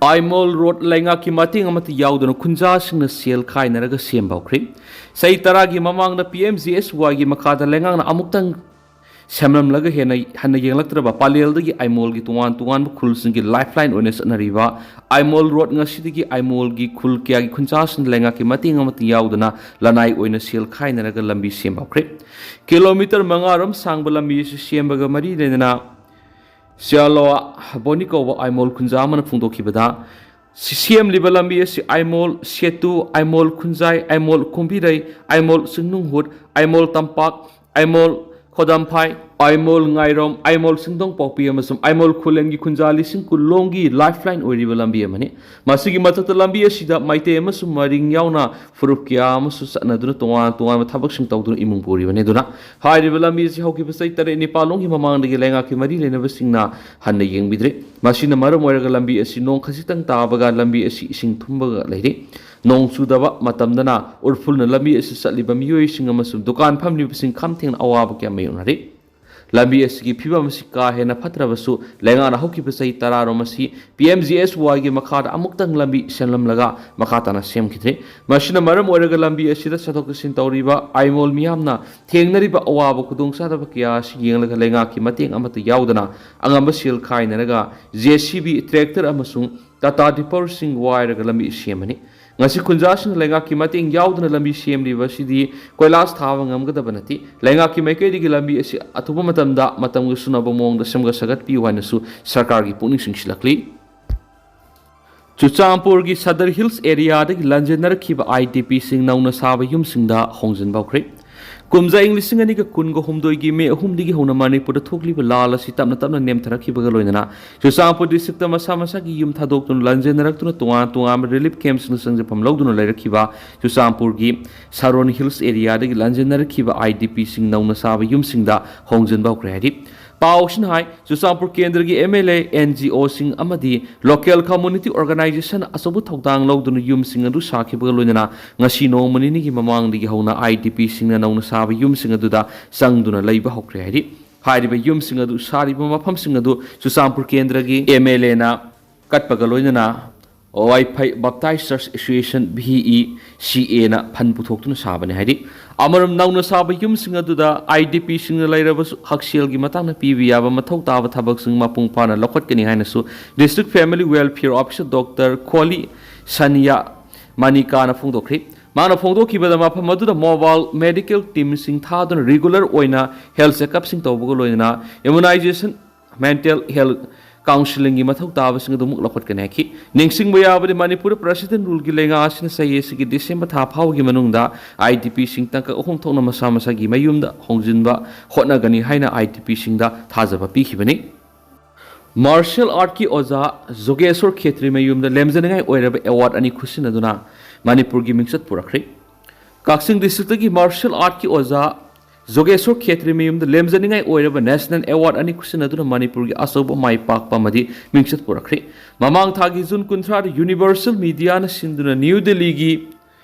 ꯑꯥꯏꯃꯣꯜ ꯔꯣꯗ ꯂꯩꯉꯥꯛꯀꯤ ꯃꯇꯦꯡ ꯑꯃꯠꯇ ꯌꯥꯎꯗꯅ ꯈꯨꯟꯖꯥꯁꯤꯡꯅ ꯁꯦꯜ ꯈꯥꯏꯅꯔꯒ ꯁꯦꯝꯕ ꯍꯧꯈ꯭ꯔꯦ꯫ ꯆꯍꯤ ꯇꯔꯥꯒꯤ ꯃꯃꯥꯡꯗ P M G S Yꯒꯤ ꯃꯈꯥꯗ ꯂꯩꯉꯥꯛꯅ ꯑꯃꯨꯛꯇꯪ ꯁꯦꯝꯂꯝꯂꯒ ꯍꯦꯟꯅ ꯍꯟꯅ ꯌꯦꯡꯂꯛꯇ꯭ꯔꯕ ꯄꯥꯂꯦꯜꯗꯒꯤ ꯑꯥꯏꯃꯣꯜꯒꯤ ꯇꯣꯉꯥꯟ ꯇꯣꯉꯥꯟꯕ ꯈꯨꯜꯁꯤꯡꯒꯤ ꯂꯥꯏꯐ ꯂꯥꯏꯟ ꯑꯣꯏꯅ ꯆꯠꯅꯔꯤꯕ ꯑꯥꯏꯃꯣꯜ ꯔꯣꯗ ꯉꯁꯤꯗꯒꯤ ꯑꯥꯏꯃꯣꯜꯒꯤ ꯈꯨꯜ ꯀꯌꯥꯒꯤ ꯈꯨꯟꯖꯥꯁꯤꯡꯅ ꯂꯩꯉꯥꯛꯀꯤ ꯃꯇꯦꯡ ꯑꯃꯠꯇ ꯌꯥꯎꯗꯅ ꯂꯅꯥꯏ ꯑꯣꯏꯅ ꯁꯦꯜ ꯈꯥꯏꯅꯔꯒ ꯂꯝꯕꯤ ꯁꯦꯝꯕ ꯍꯧꯈ꯭ꯔꯦ꯫ ꯀꯤꯂꯣꯃꯤꯇꯔ ꯃꯉꯥ ꯔꯣꯝ ꯁꯥꯡꯕ ꯂꯝꯕꯤ ꯑꯁꯤ ꯁꯦꯝꯕꯒ ꯃꯔꯤ ꯂꯩꯅꯅ ꯁꯤꯌꯥꯂꯣꯋꯥ ꯕꯣꯅꯤ ꯀꯧꯕ ꯑꯥꯏꯃꯣꯜ ꯈꯨꯟꯖꯥ ꯑꯃꯅ ꯐꯣꯡꯗꯣꯛꯈꯤꯕꯗ, ꯁꯤ-, ꯁꯦꯝꯂꯤꯕ ꯂꯝꯕꯤ ꯑꯁꯤ ꯑꯥꯏꯃꯣꯜ ꯁꯦꯇꯨ, ꯑꯥꯏꯃꯣꯜ ꯈꯨꯟꯖꯥꯏ, ꯑꯥꯏꯃꯣꯜ ꯀꯨꯝꯕꯤꯔꯩ, ꯑꯥꯏꯃꯣꯜ ꯆꯤꯡꯅꯨꯡꯍꯨꯠ, ꯑꯥꯏꯃꯣꯜ ꯇꯝꯄꯥꯛ, ꯑꯥꯏꯃꯣꯜ ꯈꯣꯗꯝꯐꯥꯏ, ꯑꯥꯏꯃꯣꯜ ꯉꯥꯏꯔꯣꯝ, ꯑꯥꯏꯃꯣꯜ ꯁꯤꯡꯗꯣꯡ ꯄꯣꯛꯄꯤ ꯑꯃꯁꯨꯡ ꯑꯥꯏꯃꯣꯜ ꯈꯨꯂꯦꯟꯒꯤ ꯈꯨꯟꯖꯥ ꯂꯤꯁꯤꯡ ꯀꯨꯟ ꯂꯣꯝꯒꯤ ꯂꯥꯏꯐ ꯂꯥꯏꯟ ꯑꯣꯏꯔꯤꯕ ꯂꯝꯕꯤ ꯑꯃꯅꯤ꯫ ꯃꯁꯤꯒꯤ ꯃꯊꯛꯇ ꯂꯝꯕꯤ ꯑꯁꯤꯗ ꯃꯩꯇꯩ ꯑꯃꯁꯨꯡ ꯃꯔꯤꯡ ꯌꯥꯎꯅ ꯐꯨꯔꯨꯞ ꯀꯌꯥ ꯑꯃꯁꯨ ꯆꯠꯅꯗꯨꯅ ꯇꯣꯉꯥꯟ ꯇꯣꯉꯥꯟꯕ ꯊꯕꯛꯁꯤꯡ ꯇꯧꯗꯨꯅ ꯏꯃꯨꯡ ꯄꯨꯔꯤꯕꯅꯤ꯫ ꯑꯗꯨꯅ ꯍꯥꯏꯔꯤꯕ ꯂꯝꯕꯤ ꯑꯁꯤ ꯍꯧꯈꯤꯕ ꯆꯍꯤ ꯇꯔꯦꯠ ꯅꯤꯄꯥꯜ ꯂꯣꯝꯒꯤ ꯃꯃꯥꯡꯗꯒꯤ ꯂꯩꯉꯥꯛꯀꯤ ꯃꯔꯤ ꯂꯩꯅꯕꯁꯤꯡꯅ ꯍꯟꯅ ꯌꯦꯡꯕꯤꯗ꯭ꯔꯤ꯫ ꯃꯁꯤꯅ ꯃꯔꯝ ꯑꯣꯏꯔꯒ ꯂꯝꯕꯤ ꯑꯁꯤ ꯅꯣꯡ ꯈꯖꯤꯛꯇꯪ ꯇꯥꯕꯒ ꯂꯝꯕꯤ ꯑꯁꯤ ꯏꯁꯤꯡ ꯊꯨꯝꯕꯒ ꯂꯩꯔꯤ꯫ ꯅꯣꯡ ꯆꯨꯗꯕ ꯃꯇꯝꯗꯅ ꯎꯔꯐꯨꯜꯅ ꯂꯝꯕꯤ ꯑꯁꯤ ꯆꯠꯂꯤꯕ ꯃꯤꯑꯣꯏꯁꯤꯡ ꯑꯃꯁꯨꯡ ꯗꯨꯀꯥꯟ ꯐꯝꯂꯤꯕꯁꯤꯡ ꯈꯝ ꯊꯦꯡꯅ ꯑꯋꯥꯕ ꯀꯌꯥ ꯃꯥꯌꯣꯛꯅꯔꯤ꯫ ꯂꯝꯕꯤ ꯑꯁꯤꯒꯤ ꯐꯤꯕꯝ ꯑꯁꯤ ꯀꯥ ꯍꯦꯟꯅ ꯐꯠꯇ꯭ꯔꯕꯁꯨ, ꯂꯩꯉꯥꯛꯅ ꯍꯧꯈꯤꯕ ꯆꯍꯤ ꯇꯔꯥꯔꯣꯝ ꯑꯁꯤ ꯄꯤ ꯑꯦꯝ ꯖꯤ ꯑꯦꯁ ꯋꯥꯏꯒꯤ ꯃꯈꯥꯗ ꯑꯃꯨꯛꯇꯪ ꯂꯝꯕꯤ ꯁꯦꯝꯂꯝꯂꯒ ꯃꯈꯥ ꯇꯥꯅ ꯁꯦꯝꯈꯤꯗ꯭ꯔꯤ꯫ ꯃꯁꯤꯅ ꯃꯔꯝ ꯑꯣꯏꯔꯒ ꯂꯝꯕꯤ ꯑꯁꯤꯗ ꯆꯠꯊꯣꯛ ꯆꯠꯁꯤꯟ ꯇꯧꯔꯤꯕ ꯑꯥꯏꯃꯣꯜ ꯃꯤꯌꯥꯝꯅ ꯊꯦꯡꯅꯔꯤꯕ ꯑꯋꯥꯕ ꯈꯨꯗꯣꯡꯆꯥꯗꯕ ꯀꯌꯥ ꯑꯁꯤ ꯌꯦꯡꯂꯒ ꯂꯩꯉꯥꯛꯀꯤ ꯃꯇꯦꯡ ꯑꯃꯠꯇ ꯌꯥꯎꯗꯅ ꯑꯉꯝꯕ ꯁꯦꯜ ꯈꯥꯏꯅꯔꯒ ꯖꯦ ꯁꯤ ꯕꯤ, ꯇ꯭ꯔꯦꯛꯇꯔ ꯑꯃꯁꯨꯡ ꯇꯥꯇꯥ ꯗꯤꯄꯔꯁꯤꯡ ꯋꯥꯏꯔꯒ ꯂꯝꯕꯤ ꯁꯦꯝꯕꯅꯤ꯫ ꯉꯁꯤ ꯈꯨꯟꯖꯥꯁꯤꯡꯅ ꯂꯩꯉꯥꯛꯀꯤ ꯃꯇꯦꯡ ꯌꯥꯎꯗꯅ ꯂꯝꯕꯤ ꯁꯦꯝꯂꯤꯕ ꯑꯁꯤꯗꯤ ꯀꯣꯏꯂꯥꯁ ꯊꯥꯕ ꯉꯝꯒꯗꯕ ꯅꯠꯇꯦ꯫ ꯂꯩꯉꯥꯛꯀꯤ ꯃꯥꯏꯀꯩꯗꯒꯤ ꯂꯝꯕꯤ ꯑꯁꯤ ꯑꯊꯨꯕ ꯃꯇꯝꯗ ꯃꯇꯝꯒ ꯆꯨꯅꯕ ꯃꯑꯣꯡꯗ ꯁꯦꯝꯒꯠ ꯁꯥꯒꯠꯄꯤꯌꯨ ꯍꯥꯏꯅꯁꯨ ꯁꯔꯀꯥꯔꯒꯤ ꯄꯨꯛꯅꯤꯡ ꯆꯤꯡꯁꯤꯜꯂꯛꯂꯤ꯫ ꯆꯨꯔꯆꯥꯟꯄꯨꯔꯒꯤ ꯁꯗꯔ ꯍꯤꯜꯁ ꯑꯦꯔꯤꯌꯥꯗꯒꯤ ꯂꯥꯟꯖꯦꯟꯅꯔꯛꯈꯤꯕ ꯑꯥꯏ ꯗꯤ ꯄꯤꯁꯤꯡ ꯅꯧꯅ ꯁꯥꯕ ꯌꯨꯝꯁꯤꯡꯗ ꯍꯣꯡꯖꯤꯟꯕ ꯍꯧꯈ꯭ꯔꯦ꯫ ꯀꯨꯝꯖꯥ ꯏꯪ ꯂꯤꯁꯤꯡ ꯑꯅꯤꯒ ꯀꯨꯟꯒ ꯍꯨꯝꯗꯣꯏꯒꯤ ꯃꯦ ꯑꯍꯨꯝꯗꯒꯤ ꯍꯧꯅ ꯃꯅꯤꯄꯨꯔꯗ ꯊꯣꯛꯂꯤꯕ ꯂꯥꯜ ꯑꯁꯤ ꯇꯞꯅ ꯇꯞꯅ ꯅꯦꯝꯊꯔꯛꯈꯤꯕꯒ ꯂꯣꯏꯅꯅ ꯆꯨꯔꯆꯥꯟꯄꯨꯔ ꯗꯤꯁꯇ꯭ꯔꯤꯛꯇ ꯃꯁꯥ ꯃꯁꯥꯒꯤ ꯌꯨꯝ ꯊꯥꯗꯣꯛꯇꯨꯅ ꯂꯥꯟꯖꯦꯟꯅꯔꯛꯇꯨꯅ ꯇꯣꯉꯥꯟ ꯇꯣꯉꯥꯟꯕ ꯔꯤꯂꯤꯐ ꯀꯦꯝꯞꯁꯤꯡꯗ ꯆꯪꯖꯐꯝ ꯂꯧꯗꯨꯅ ꯂꯩꯔꯛꯈꯤꯕ ꯆꯨꯔꯆꯥꯟꯄꯨꯔꯒꯤ ꯁꯥꯔꯣꯟ ꯍꯤꯜꯁ ꯑꯦꯔꯤꯌꯥꯗꯒꯤ ꯂꯥꯟꯖꯦꯟꯅꯔꯛꯈꯤꯕ ꯑꯥꯏ ꯗꯤ ꯄꯤꯁꯤꯡ ꯅꯧꯅ ꯁꯥꯕ ꯌꯨꯝꯁꯤꯡꯗ ꯍꯣꯡꯖꯤꯟꯕ ꯍꯧꯈ꯭ꯔꯦ ꯍꯥꯏꯔꯤ꯫ ꯄꯥꯎ ꯑꯁꯤꯅ ꯍꯥꯏ, ꯆꯨꯔꯆꯥꯟꯄꯨꯔ ꯀꯦꯟꯗ꯭ꯔꯒꯤ M L A, N G ꯑꯣꯁꯤꯡ ꯑꯃꯗꯤ ꯂꯣꯀꯦꯜ ꯀꯝꯃꯨꯅꯤꯇꯤ ꯑꯣꯔꯒꯅꯥꯏꯖꯦꯁꯟ ꯑꯆꯧꯕ ꯊꯧꯗꯥꯡ ꯂꯧꯗꯨꯅ ꯌꯨꯝꯁꯤꯡ ꯑꯗꯨ ꯁꯥꯈꯤꯕꯒ ꯂꯣꯏꯅꯅ ꯉꯁꯤ ꯅꯣꯡꯃ ꯅꯤꯅꯤꯒꯤ ꯃꯃꯥꯡꯗꯒꯤ ꯍꯧꯅ ꯑꯥꯏ ꯗꯤ ꯄꯤꯁꯤꯡꯅ ꯅꯧꯅ ꯁꯥꯕ ꯌꯨꯝꯁꯤꯡ ꯑꯗꯨꯗ ꯆꯪꯗꯨꯅ ꯂꯩꯕ ꯍꯧꯈ꯭ꯔꯦ ꯍꯥꯏꯔꯤ꯫ ꯍꯥꯏꯔꯤꯕ ꯌꯨꯝꯁꯤꯡ ꯑꯗꯨ ꯁꯥꯔꯤꯕ ꯃꯐꯝꯁꯤꯡ ꯑꯗꯨ ꯆꯨꯔꯆꯥꯟꯄꯨꯔ ꯀꯦꯟꯗ꯭ꯔꯒꯤ ꯑꯦꯝ ꯑꯦꯜ ꯑꯦꯅ ꯀꯠꯄꯒ ꯂꯣꯏꯅꯅ ꯋꯥꯏꯐꯩ ꯕꯞꯇꯥꯏꯁ ꯆꯔꯆ ꯑꯦꯁꯣꯁꯤꯌꯦꯁꯟ, ꯚꯤ ꯏ ꯁꯤ ꯑꯦꯅ ꯐꯟ ꯄꯨꯊꯣꯛꯇꯨꯅ ꯁꯥꯕꯅꯤ ꯍꯥꯏꯔꯤ꯫ ꯑꯃꯔꯣꯝ, ꯅꯧꯅ ꯁꯥꯕ ꯌꯨꯝꯁꯤꯡ ꯑꯗꯨꯗ IDPꯁꯤꯡꯅ ꯂꯩꯔꯕꯁꯨ ꯍꯛꯁꯦꯜꯒꯤ ꯃꯇꯥꯡꯗ ꯄꯤꯕ ꯌꯥꯕ ꯃꯊꯧ ꯇꯥꯕ ꯊꯕꯛꯁꯤꯡ ꯃꯄꯨꯡ ꯐꯥꯅ ꯂꯧꯈꯠꯀꯅꯤ ꯍꯥꯏꯅꯁꯨ District Family Welfare Officer Doctor Kohli Sania ꯃꯅꯤꯀꯥꯅ ꯐꯣꯡꯗꯣꯛꯈ꯭ꯔꯤ꯫ ꯃꯥꯅ ꯐꯣꯡꯗꯣꯛꯈꯤꯕꯗ, ꯃꯐꯝ ꯑꯗꯨꯗ mobile medical teamꯁꯤꯡ ꯊꯥꯗꯨꯅ regular ꯑꯣꯏꯅ health checkupꯁꯤꯡ ꯇꯧꯕꯒ ꯂꯣꯏꯅꯅ immunization, mental health counselingꯒꯤ ꯃꯊꯧ ꯇꯥꯕꯁꯤꯡ ꯑꯗꯨꯃꯛ ꯂꯧꯈꯠꯀꯅꯤ ꯍꯥꯏꯈꯤ꯫ ꯅꯤꯡꯁꯤꯡꯕ ꯌꯥꯕꯗꯤ, ꯃꯅꯤꯄꯨꯔꯗ President Ruleꯒꯤ ꯂꯩꯉꯥꯛ ꯑꯁꯤꯅ ꯆꯍꯤ ꯑꯁꯤꯒꯤ December ꯊꯥ ꯐꯥꯎꯕꯒꯤ ꯃꯅꯨꯡꯗ IDPꯁꯤꯡ ꯇꯥꯡꯀꯛ ꯑꯍꯨꯝ ꯊꯣꯛꯅ ꯃꯁꯥ ꯃꯁꯥꯒꯤ ꯃꯌꯨꯝꯗ ꯍꯣꯡꯖꯤꯟꯕ ꯍꯣꯠꯅꯒꯅꯤ ꯍꯥꯏꯅ IDPꯁꯤꯡꯗ ꯊꯥꯖꯕ ꯄꯤꯈꯤꯕꯅꯤ꯫ Martial artꯀꯤ ꯑꯣꯖꯥ ꯖꯣꯒꯦꯁꯣꯔ ꯈꯦꯇ꯭ꯔꯤ ꯃꯌꯨꯝꯗ ꯂꯦꯝꯖꯅꯤꯡꯉꯥꯏ ꯑꯣꯏꯔꯕ award ꯑꯅꯤ ꯈꯨꯠꯁꯤꯟꯅꯗꯨꯅ ꯃꯅꯤꯄꯨꯔꯒꯤ ꯃꯤꯡꯆꯠ ꯄꯨꯔꯛꯈ꯭ꯔꯦ꯫ ꯀꯛꯆꯤꯡ districtꯀꯤ martial artꯀꯤ ꯑꯣꯖꯥ ꯖꯣꯒꯦꯁꯣꯔ ꯈꯦꯇ꯭ꯔꯤ ꯃꯌꯨꯝꯗ ꯂꯦꯝꯖꯅꯤꯡꯉꯥꯏ ꯑꯣꯏꯔꯕ national award ꯑꯅꯤ ꯈꯨꯠꯁꯤꯟꯅꯗꯨꯅ ꯃꯅꯤꯄꯨꯔꯒꯤ ꯑꯆꯧꯕ ꯃꯥꯏ ꯄꯥꯛꯄ ꯑꯃꯗꯤ ꯃꯤꯡꯆꯠ ꯄꯨꯔꯛꯈ꯭ꯔꯦ꯫ ꯃꯃꯥꯡ ꯊꯥꯒꯤ June ꯀꯨꯟꯊ꯭ꯔꯥꯗ Universal Mediaꯅ ꯁꯤꯟꯗꯨꯅ New Delhiꯒꯤ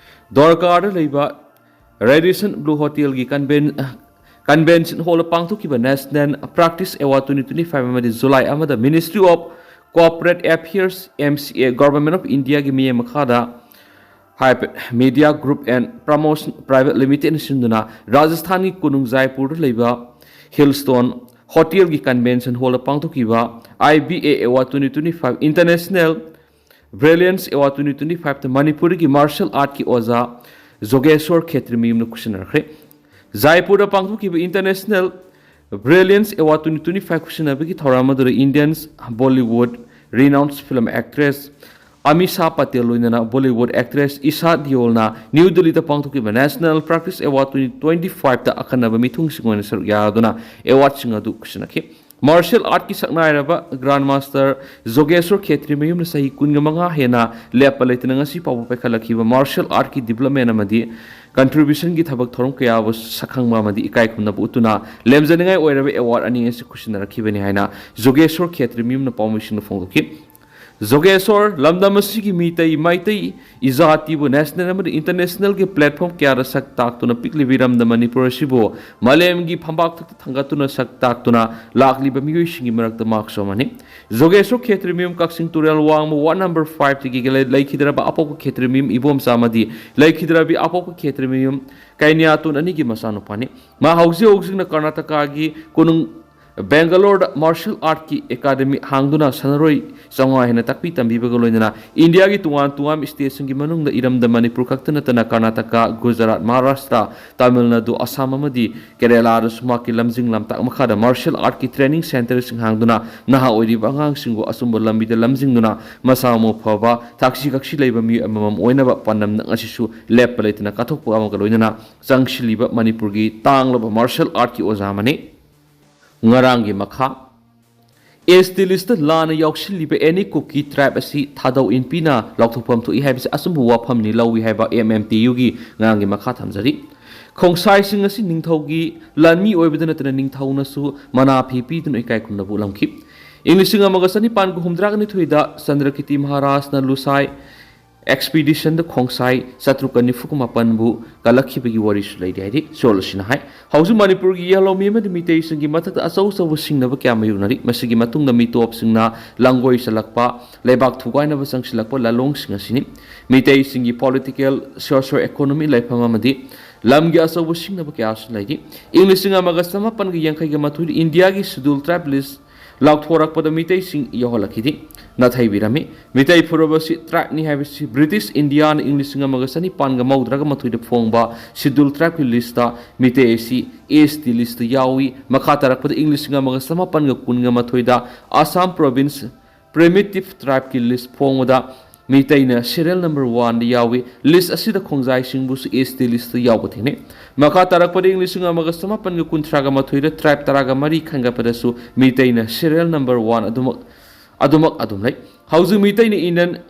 ꯗꯔꯀꯥꯔꯗ ꯂꯩꯕ Radisson Blu Hotelꯒꯤ conven-, Convention Hallꯗ ꯄꯥꯡꯊꯣꯛꯈꯤꯕ National Practice Award twenty twenty five ꯑꯃꯗꯤ July ꯑꯃꯗ Ministry of Corporate Affairs, MCA, Government of Indiaꯒꯤ ꯃꯤꯠꯌꯦꯡ ꯃꯈꯥꯗ ꯍꯥꯏꯕ Media Group and Promotion Private Limitedꯅ ꯁꯤꯟꯗꯨꯅ ꯔꯥꯖꯁꯊꯥꯟꯒꯤ ꯀꯣꯅꯨꯡ ꯖꯥꯏꯄꯨꯔꯗ ꯂꯩꯕ Hillstone Hotelꯒꯤ Convention Hallꯗ ꯄꯥꯡꯊꯣꯛꯈꯤꯕ IBA Award twenty twenty five, International Brilliance Award twenty twenty fiveꯇ ꯃꯅꯤꯄꯨꯔꯒꯤ martial artꯀꯤ ꯑꯣꯖꯥ ꯖꯣꯒꯦꯁꯣꯔ ꯈꯦꯇ꯭ꯔꯤ ꯃꯌꯨꯝꯗ ꯈꯨꯠꯁꯤꯟꯅꯔꯛꯈ꯭ꯔꯦ꯫ ꯖꯥꯏꯄꯨꯔꯗ ꯄꯥꯡꯊꯣꯛꯈꯤꯕ International Brilliance Award twenty twenty five ꯈꯨꯠꯁꯤꯟꯅꯕꯒꯤ ꯊꯧꯔꯝ ꯑꯗꯨꯗ Indian Bollywood renowned film actress Amisha Patel ꯂꯣꯏꯅꯅ Bollywood actress ꯏꯁꯥ ꯗꯤꯑꯣꯜꯅ ꯅ꯭ꯌꯨ ꯗꯤꯜꯂꯤꯗ ꯄꯥꯡꯊꯣꯛꯈꯤꯕ National Practice Award twenty twenty fiveꯇ ꯑꯈꯟꯅꯕ ꯃꯤꯊꯨꯡꯁꯤꯡ ꯑꯣꯏꯅ ꯁꯔꯨꯛ ꯌꯥꯗꯨꯅ awardꯁꯤꯡ ꯑꯗꯨ ꯈꯨꯠꯁꯤꯟꯅꯈꯤ꯫ Martial artꯀꯤ ꯁꯛꯅꯥꯏꯔꯕ Grandmaster ꯖꯣꯒꯦꯁꯣꯔ ꯈꯦꯇ꯭ꯔꯤ ꯃꯌꯨꯝꯅ ꯆꯍꯤ ꯀꯨꯟꯃꯉꯥ ꯍꯦꯟꯅ ꯂꯦꯞꯄ ꯂꯩꯇꯅ ꯉꯁꯤ ꯐꯥꯎꯕ ꯄꯥꯏꯈꯠꯂꯛꯈꯤꯕ martial artꯀꯤ development ꯑꯃꯗꯤ contributionꯒꯤ ꯊꯕꯛ ꯊꯧꯔꯝ ꯀꯌꯥꯕꯨ ꯁꯛꯈꯪꯕ ꯑꯃꯗꯤ ꯏꯀꯥꯏ ꯈꯨꯝꯅꯕ ꯎꯠꯇꯨꯅ ꯂꯦꯝꯖꯅꯤꯡꯉꯥꯏ ꯑꯣꯏꯔꯕ award ꯑꯅꯤ ꯑꯁꯤ ꯈꯨꯠꯁꯤꯟꯅꯔꯛꯈꯤꯕꯅꯤ ꯍꯥꯏꯅ ꯖꯣꯒꯦꯁꯣꯔ ꯈꯦꯇ꯭ꯔꯤ ꯃꯌꯨꯝꯅ ꯄꯥꯎꯃꯤꯁꯤꯡꯗ ꯐꯣꯡꯗꯣꯛꯈꯤ꯫ ꯖꯣꯒꯦꯁꯣꯔ, ꯂꯝꯗꯝ ꯑꯁꯤꯒꯤ ꯃꯤꯇꯩ, ꯃꯩꯇꯩ ꯏꯖꯥꯇꯤꯕꯨ national ꯑꯃꯗꯤ internationalꯒꯤ platform ꯀꯌꯥꯗ ꯁꯛ ꯇꯥꯛꯇꯨꯅ ꯄꯤꯛꯂꯤꯕ ꯏꯔꯝꯗꯝ ꯃꯅꯤꯄꯨꯔ ꯑꯁꯤꯕꯨ ꯃꯥꯂꯦꯝꯒꯤ ꯐꯝꯕꯥꯛ ꯊꯛꯇ ꯊꯥꯡꯒꯠꯇꯨꯅ ꯁꯛ ꯇꯥꯛꯇꯨꯅ ꯂꯥꯛꯂꯤꯕ ꯃꯤꯑꯣꯏꯁꯤꯡꯒꯤ ꯃꯔꯛꯇ ꯃꯍꯥꯛꯁꯨ ꯑꯃꯅꯤ꯫ ꯖꯣꯒꯦꯁꯣꯔ ꯈꯦꯇ꯭ꯔꯤꯃꯌꯨꯝ, ꯀꯛꯆꯤꯡ ꯇꯨꯔꯦꯜ ꯋꯥꯡꯃ ward number fiveꯇꯒꯤ ꯂꯩ-, ꯂꯩꯈꯤꯗ꯭ꯔꯕ ꯑꯄꯣꯛꯄ ꯈꯦꯇ꯭ꯔꯤꯃꯌꯨꯝ ꯏꯕꯣꯝꯆꯥ ꯑꯃꯗꯤ ꯂꯩꯈꯤꯗ꯭ꯔꯕꯤ ꯑꯄꯣꯛꯄ ꯈꯦꯇ꯭ꯔꯤꯃꯌꯨꯝ ꯀꯩꯅ꯭ꯌꯥꯇꯣꯟ ꯑꯅꯤꯒꯤ ꯃꯆꯥꯅꯨꯄꯥꯅꯤ꯫ ꯃꯥ ꯍꯧꯖꯤꯛ ꯍꯧꯖꯤꯛꯅ ꯀꯔꯅꯥꯇꯀꯥꯒꯤ ꯀꯣꯅꯨꯡ ꯕꯦꯡꯒꯂꯣꯔꯗ martial artꯀꯤ academy ꯍꯥꯡꯗꯨꯅ ꯁꯥꯟꯅꯔꯣꯏ ꯆꯥꯝꯃꯉꯥ ꯍꯦꯟꯅ ꯇꯥꯛꯄꯤ ꯇꯝꯕꯤꯕꯒ ꯂꯣꯏꯅꯅ ꯏꯟꯗꯤꯌꯥꯒꯤ ꯇꯣꯉꯥꯟ ꯇꯣꯉꯥꯟꯕ stateꯁꯤꯡꯒꯤ ꯃꯅꯨꯡꯗ ꯏꯔꯝꯗꯝ ꯃꯅꯤꯄꯨꯔ ꯈꯛꯇ ꯅꯠꯇꯅ ꯀꯔꯅꯥꯇꯀꯥ, ꯒꯨꯖꯔꯥꯠ, ꯃꯍꯥꯔꯥꯁꯇ꯭ꯔ, ꯇꯥꯃꯤꯜ ꯅꯥꯗꯨ, ꯑꯁꯥꯝ ꯑꯃꯗꯤ ꯀꯦꯔꯦꯂꯥꯗꯁꯨ ꯃꯍꯥꯛꯀꯤ ꯂꯝꯖꯤꯡ ꯂꯝꯇꯥꯛ ꯃꯈꯥꯗ martial artꯀꯤ training centreꯁꯤꯡ ꯍꯥꯡꯗꯨꯅ ꯅꯍꯥ ꯑꯣꯏꯔꯤꯕ ꯑꯉꯥꯡꯁꯤꯡꯕꯨ ꯑꯆꯨꯝꯕ ꯂꯝꯕꯤꯗ ꯂꯝꯖꯤꯡꯗꯨꯅ ꯃꯁꯥ ꯃꯎ ꯐꯕ, ꯊꯛꯁꯤ ꯈꯥꯁꯤ ꯂꯩꯕ ꯃꯤꯑꯣꯏ ꯑꯃꯃꯝ ꯑꯣꯏꯅꯕ ꯄꯥꯟꯗꯝ ꯉꯁꯤꯁꯨ ꯂꯦꯞꯄ ꯂꯩꯇꯅ ꯀꯠꯊꯣꯛꯄ ꯑꯃꯒ ꯂꯣꯏꯅꯅ ꯆꯪꯁꯤꯜꯂꯤꯕ ꯃꯅꯤꯄꯨꯔꯒꯤ ꯇꯥꯡꯂꯕ martial artꯀꯤ ꯑꯣꯖꯥ ꯑꯃꯅꯤ꯫ ꯉꯔꯥꯡꯒꯤ ꯃꯈꯥ, ST listꯇ ꯂꯥꯟꯅ ꯌꯥꯎꯁꯤꯜꯂꯤꯕ any Kuki tribe ꯑꯁꯤ ꯊꯥꯗꯧ ꯏꯟꯄꯤꯅ ꯂꯥꯎꯊꯣꯛꯐꯝ ꯊꯣꯛꯏ ꯍꯥꯏꯕꯁꯤ ꯑꯆꯨꯝꯕ ꯋꯥꯐꯝꯅꯤ ꯂꯧꯏ ꯍꯥꯏꯕ MMTUꯒꯤ ꯉꯔꯥꯡꯒꯤ ꯃꯈꯥ ꯊꯝꯖꯔꯤ꯫ ꯈꯣꯡꯁꯥꯏꯁꯤꯡ ꯑꯁꯤ ꯅꯤꯡꯊꯧꯒꯤ ꯂꯥꯟꯃꯤ ꯑꯣꯏꯕꯗ ꯅꯠꯇꯅ ꯅꯤꯡꯊꯧꯅꯁꯨ ꯃꯅꯥ ꯐꯤ ꯄꯤꯗꯨꯅ ꯏꯀꯥꯏ ꯈꯨꯝꯅꯕ ꯎꯠꯂꯝꯈꯤ꯫ ꯏꯪ ꯂꯤꯁꯤꯡ ꯑꯃꯒ ꯆꯅꯤꯄꯥꯟꯒ ꯍꯨꯝꯗ꯭ꯔꯥꯒ ꯅꯤꯊꯣꯏꯗ ꯆꯟꯗ꯭ꯔꯀꯤꯇꯤ ꯃꯍꯥꯔꯥꯖꯅ ꯂꯨꯁꯥꯏ expeditionꯗ ꯈꯣꯡꯁꯥꯏ ꯆꯥꯇ꯭ꯔꯨꯛꯀ ꯅꯤꯐꯨꯒ ꯃꯥꯄꯟꯕꯨ ꯀꯜꯂꯛꯈꯤꯕꯒꯤ ꯋꯥꯔꯤꯁꯨ ꯂꯩꯔꯤ ꯍꯥꯏꯔꯤ꯫ ꯁꯣꯜ ꯑꯁꯤꯅ ꯍꯥꯏ, ꯍꯧꯖꯤꯛ ꯃꯅꯤꯄꯨꯔꯒꯤ ꯌꯦꯍꯂꯧꯃꯤ ꯑꯃꯗꯤ ꯃꯤꯇꯩꯁꯤꯡꯒꯤ ꯃꯊꯛꯇ ꯑꯆꯧ ꯑꯆꯧꯕ ꯁꯤꯡꯅꯕ ꯀꯌꯥ ꯃꯥꯌꯣꯛꯅꯔꯤ꯫ ꯃꯁꯤꯒꯤ ꯃꯇꯨꯡꯗ ꯃꯤꯇꯣꯞꯁꯤꯡꯅ ꯂꯥꯡꯒꯣꯏ ꯆꯜꯂꯛꯄ, ꯂꯩꯕꯥꯛ ꯊꯨꯒꯥꯏꯅꯕ ꯆꯪꯁꯤꯜꯂꯛꯄ ꯂꯥꯂꯣꯡꯁꯤꯡ ꯑꯁꯤꯅꯤ꯫ ꯃꯤꯇꯩꯁꯤꯡꯒꯤ political, socio economy ꯂꯩꯐꯝ ꯑꯃꯗꯤ ꯂꯝꯒꯤ ꯑꯆꯧꯕ ꯁꯤꯡꯅꯕ ꯀꯌꯥꯁꯨ ꯂꯩꯔꯤ꯫ ꯏꯪ ꯂꯤꯁꯤꯡ ꯑꯃꯒ ꯆꯃꯥꯄꯟꯒ ꯌꯥꯡꯈꯩꯒ ꯃꯥꯊꯣꯏꯗ ꯏꯟꯗꯤꯌꯥꯒꯤ schedule tribe list ꯂꯥꯎꯊꯣꯔꯛꯄꯗ ꯃꯤꯇꯩꯁꯤꯡ ꯌꯥꯎꯍꯜꯂꯛꯈꯤꯗꯦ꯫ ꯅꯥꯊꯩꯕꯤꯔꯝꯃꯤ꯫ ꯃꯤꯇꯩ ꯐꯨꯔꯨꯞ ꯑꯁꯤ tribeꯅꯤ ꯍꯥꯏꯕꯁꯤ ꯕ꯭ꯔꯤꯇꯤꯁ ꯏꯟꯗꯤꯌꯥꯅ ꯏꯪ ꯂꯤꯁꯤꯡ ꯑꯃꯒ ꯆꯅꯤꯄꯥꯟꯒ ꯃꯧꯗ꯭ꯔꯥꯒ ꯃꯥꯊꯣꯏꯗ ꯐꯣꯡꯕ schedule tribeꯀꯤ listꯇ ꯃꯤꯇꯩ ꯑꯁꯤ ST listꯇ ꯌꯥꯎꯏ꯫ ꯃꯈꯥ ꯇꯥꯔꯛꯄꯗ ꯏꯪ ꯂꯤꯁꯤꯡ ꯑꯃꯒ ꯆꯃꯥꯄꯟꯒ ꯀꯨꯟꯒ ꯃꯥꯊꯣꯏꯗ Assam province primitive tribeꯀꯤ list ꯐꯣꯡꯕꯗ ꯃꯤꯇꯩꯅ serial number oneꯗ ꯌꯥꯎꯏ꯫ List ꯑꯁꯤꯗ ꯈꯣꯡꯖꯥꯏꯁꯤꯡꯕꯨꯁꯨ ST listꯇ ꯌꯥꯎꯕ ꯊꯦꯡꯅꯩ꯫ ꯃꯈꯥ ꯇꯥꯔꯛꯄꯗ ꯏꯪ ꯂꯤꯁꯤꯡ ꯑꯃꯒ ꯆꯃꯥꯄꯟꯒ ꯀꯨꯟꯊ꯭ꯔꯥꯒ ꯃꯥꯊꯣꯏꯗ tribe ꯇꯔꯥꯒ ꯃꯔꯤ ꯈꯟꯒꯠꯄꯗꯁꯨ ꯃꯤꯇꯩꯅ serial number one ꯑꯗꯨꯃꯛ, ꯑꯗꯨꯃꯛ ꯑꯗꯨꯝ ꯂꯩ꯫ ꯍꯧꯖꯤꯛ ꯃꯤꯇꯩꯅ Indian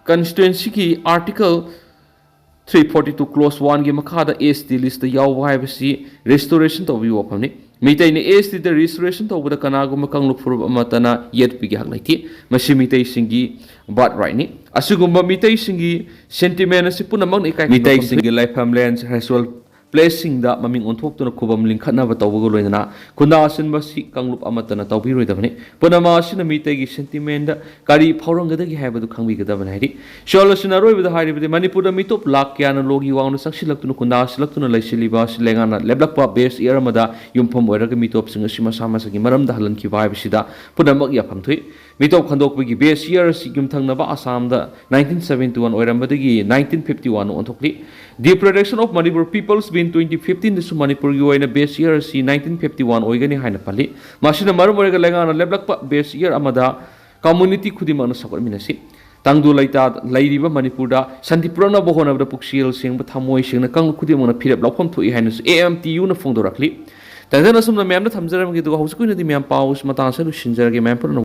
Constituencyꯒꯤ article three forty two clause oneꯒꯤ ꯃꯈꯥꯗ ST listꯇ ꯌꯥꯎꯕ ꯍꯥꯏꯕꯁꯤ restoration ꯇꯧꯕꯒꯤ ꯋꯥꯐꯝꯅꯤ꯫ ꯃꯤꯇꯩꯅ ꯑꯦꯁ ꯇꯤꯗ ꯔꯦꯖꯤꯁꯇ꯭ꯔꯦꯁꯟ ꯇꯧꯕꯗ ꯀꯅꯥꯒꯨꯝꯕ ꯀꯥꯡꯂꯨꯞ ꯐꯨꯔꯨꯞ ꯑꯃꯠꯇꯅ ꯌꯦꯠꯄꯤꯒꯦ ꯍꯥꯏꯕ ꯂꯩꯇꯦ꯫ ꯃꯁꯤ ꯃꯤꯇꯩꯁꯤꯡꯒꯤ ꯕꯥꯔꯠ ꯔꯥꯏꯠꯅꯤ꯫ ꯑꯁꯤꯒꯨꯝꯕ ꯃꯤꯇꯩꯁꯤꯡꯒꯤ ꯁꯦꯟꯇꯤꯃꯦꯟ ꯑꯁꯤ ꯄꯨꯝꯅꯃꯛꯅ ꯏꯀꯥꯏ ꯈꯨꯝꯅꯐꯝ ꯊꯣꯛꯏ꯫ ꯃꯤꯇꯩꯁꯤꯡꯒꯤ ꯂꯥꯏꯐꯝ ꯂꯦꯟ ꯍꯥꯏꯁꯣꯜ ꯄ꯭ꯂꯦꯁꯁꯤꯡꯗ ꯃꯃꯤꯡ ꯑꯣꯟꯊꯣꯛꯇꯨꯅ ꯈꯨꯕꯝ ꯂꯤꯡꯈꯠꯅꯕ ꯇꯧꯕꯒ ꯂꯣꯏꯅꯅ ꯈꯨꯟꯗꯥ ꯑꯁꯤꯟꯕ ꯑꯁꯤ ꯀꯥꯡꯂꯨꯞ ꯑꯃꯠꯇꯅ ꯇꯧꯕꯤꯔꯣꯏꯗꯕꯅꯤ꯫ ꯄꯨꯝꯅꯃꯛ ꯑꯁꯤꯅ ꯃꯤꯇꯩꯒꯤ ꯁꯦꯟꯇꯤꯃꯦꯟꯗ ꯀꯔꯤ ꯐꯥꯎꯔꯝꯒꯗꯒꯦ ꯍꯥꯏꯕꯗꯨ ꯈꯪꯕꯤꯒꯗꯕꯅꯤ꯫ ꯍꯥꯏꯗꯤ ꯁꯤꯌꯣꯜ ꯑꯁꯤꯅ ꯑꯔꯣꯏꯕꯗ ꯍꯥꯏꯔꯤꯕꯗꯤ ꯃꯅꯤꯄꯨꯔꯗ ꯃꯤꯇꯣꯞ ꯂꯥꯛ ꯀꯌꯥꯅ ꯂꯣꯒꯤ ꯋꯥꯡꯅ ꯆꯪꯁꯤꯜꯂꯛꯇꯨꯅ ꯈꯨꯟꯗꯥ ꯑꯁꯤꯜꯂꯛꯇꯨꯅ ꯂꯩꯁꯤꯜꯂꯤꯕ ꯑꯁꯤ ꯂꯩꯉꯥꯛꯅ ꯂꯦꯞꯂꯛꯄ ꯕꯦꯁ ꯏꯌꯔ ꯑꯃꯗ ꯌꯨꯝꯐꯝ ꯑꯣꯏꯔꯒ ꯃꯤꯇꯣꯞꯁꯤꯡ ꯑꯁꯤ ꯃꯁꯥ ꯃꯁꯥꯒꯤ ꯃꯔꯝꯗ ꯍꯜꯍꯟꯈꯤꯕ ꯍꯥꯏꯕꯁꯤꯗ ꯄꯨꯝꯅꯃꯛ ꯌꯥꯐꯝ ꯊꯣꯛꯏ꯫ ꯃꯤꯇꯣꯞ ꯈꯟꯗꯣꯛꯄꯒꯤ ꯕꯦꯁ ꯏꯌꯔ ꯑꯁꯤ ꯌꯨꯝꯊꯪꯅꯕ ꯑꯁꯥꯝꯗ ꯅꯥꯏꯟꯇꯤꯟ ꯁꯕꯦꯟꯇꯤ ꯋꯥꯟ ꯑꯣꯏꯔꯝꯕꯗꯒꯤ ꯅꯥꯏꯟꯇꯤꯟ ꯐꯤꯐꯇꯤ ꯋꯥꯟ ꯑꯣꯟꯊꯣꯛꯂꯤ꯫ The Protection of Manipur People's Being twenty ꯐꯤꯐꯇꯤꯟꯗꯁꯨ ꯃꯅꯤꯄꯨꯔꯒꯤ ꯑꯣꯏꯅ ꯕꯦꯁ ꯏꯌꯔ ꯑꯁꯤ ꯅꯥꯏꯟꯇꯤꯟ ꯐꯤꯐꯇꯤ ꯋꯥꯟ ꯑꯣꯏꯒꯅꯤ ꯍꯥꯏꯅ ꯄꯜꯂꯤ꯫ ꯃꯁꯤꯅ ꯃꯔꯝ ꯑꯣꯏꯔꯒ ꯂꯩꯉꯥꯛꯅ ꯂꯦꯞꯂꯛꯄ ꯕꯦꯁ ꯏꯌꯔ ꯑꯃꯗ ꯀꯝꯃꯨꯅꯤꯇꯤ ꯈꯨꯗꯤꯡꯃꯛꯅ ꯁꯧꯒꯠꯃꯤꯟꯅꯁꯤ꯫ ꯇꯪꯗꯨ ꯂꯩꯇꯥ ꯂꯩꯔꯤꯕ ꯃꯅꯤꯄꯨꯔꯗ ꯁꯥꯟꯇꯤ ꯄꯨꯔꯛꯅꯕ ꯍꯣꯠꯅꯕꯗ ꯄꯨꯛꯆꯦꯜ ꯁꯦꯡꯕ, ꯊꯃꯣꯏ ꯁꯦꯡꯅ ꯀꯥꯡꯂꯨꯞ ꯈꯨꯗꯤꯡꯃꯛꯅ ꯐꯤꯔꯦꯞ ꯂꯧꯐꯝ ꯊꯣꯛꯏ ꯍꯥꯏꯅꯁꯨ ꯑꯦ ꯑꯦꯝ ꯇꯤ ꯌꯨꯅ ꯐꯣꯡꯗꯣꯔꯛꯂꯤ꯫ ꯇꯪꯖꯟ ꯑꯁꯨꯝꯅ ꯃꯌꯥꯝꯗ ꯊꯝꯖꯔꯝꯒꯦ, ꯑꯗꯨꯒ ꯍꯧꯖꯤꯛꯀꯤ ꯑꯣꯏꯅꯗꯤ ꯃꯌꯥꯝ ꯄꯥꯎ ꯃꯇꯥꯡ ꯑꯁꯤꯗ ꯂꯣꯏꯁꯤꯟꯖꯔꯒꯦ꯫ ꯃꯌꯥꯝ ꯄꯨꯝꯅꯃꯛ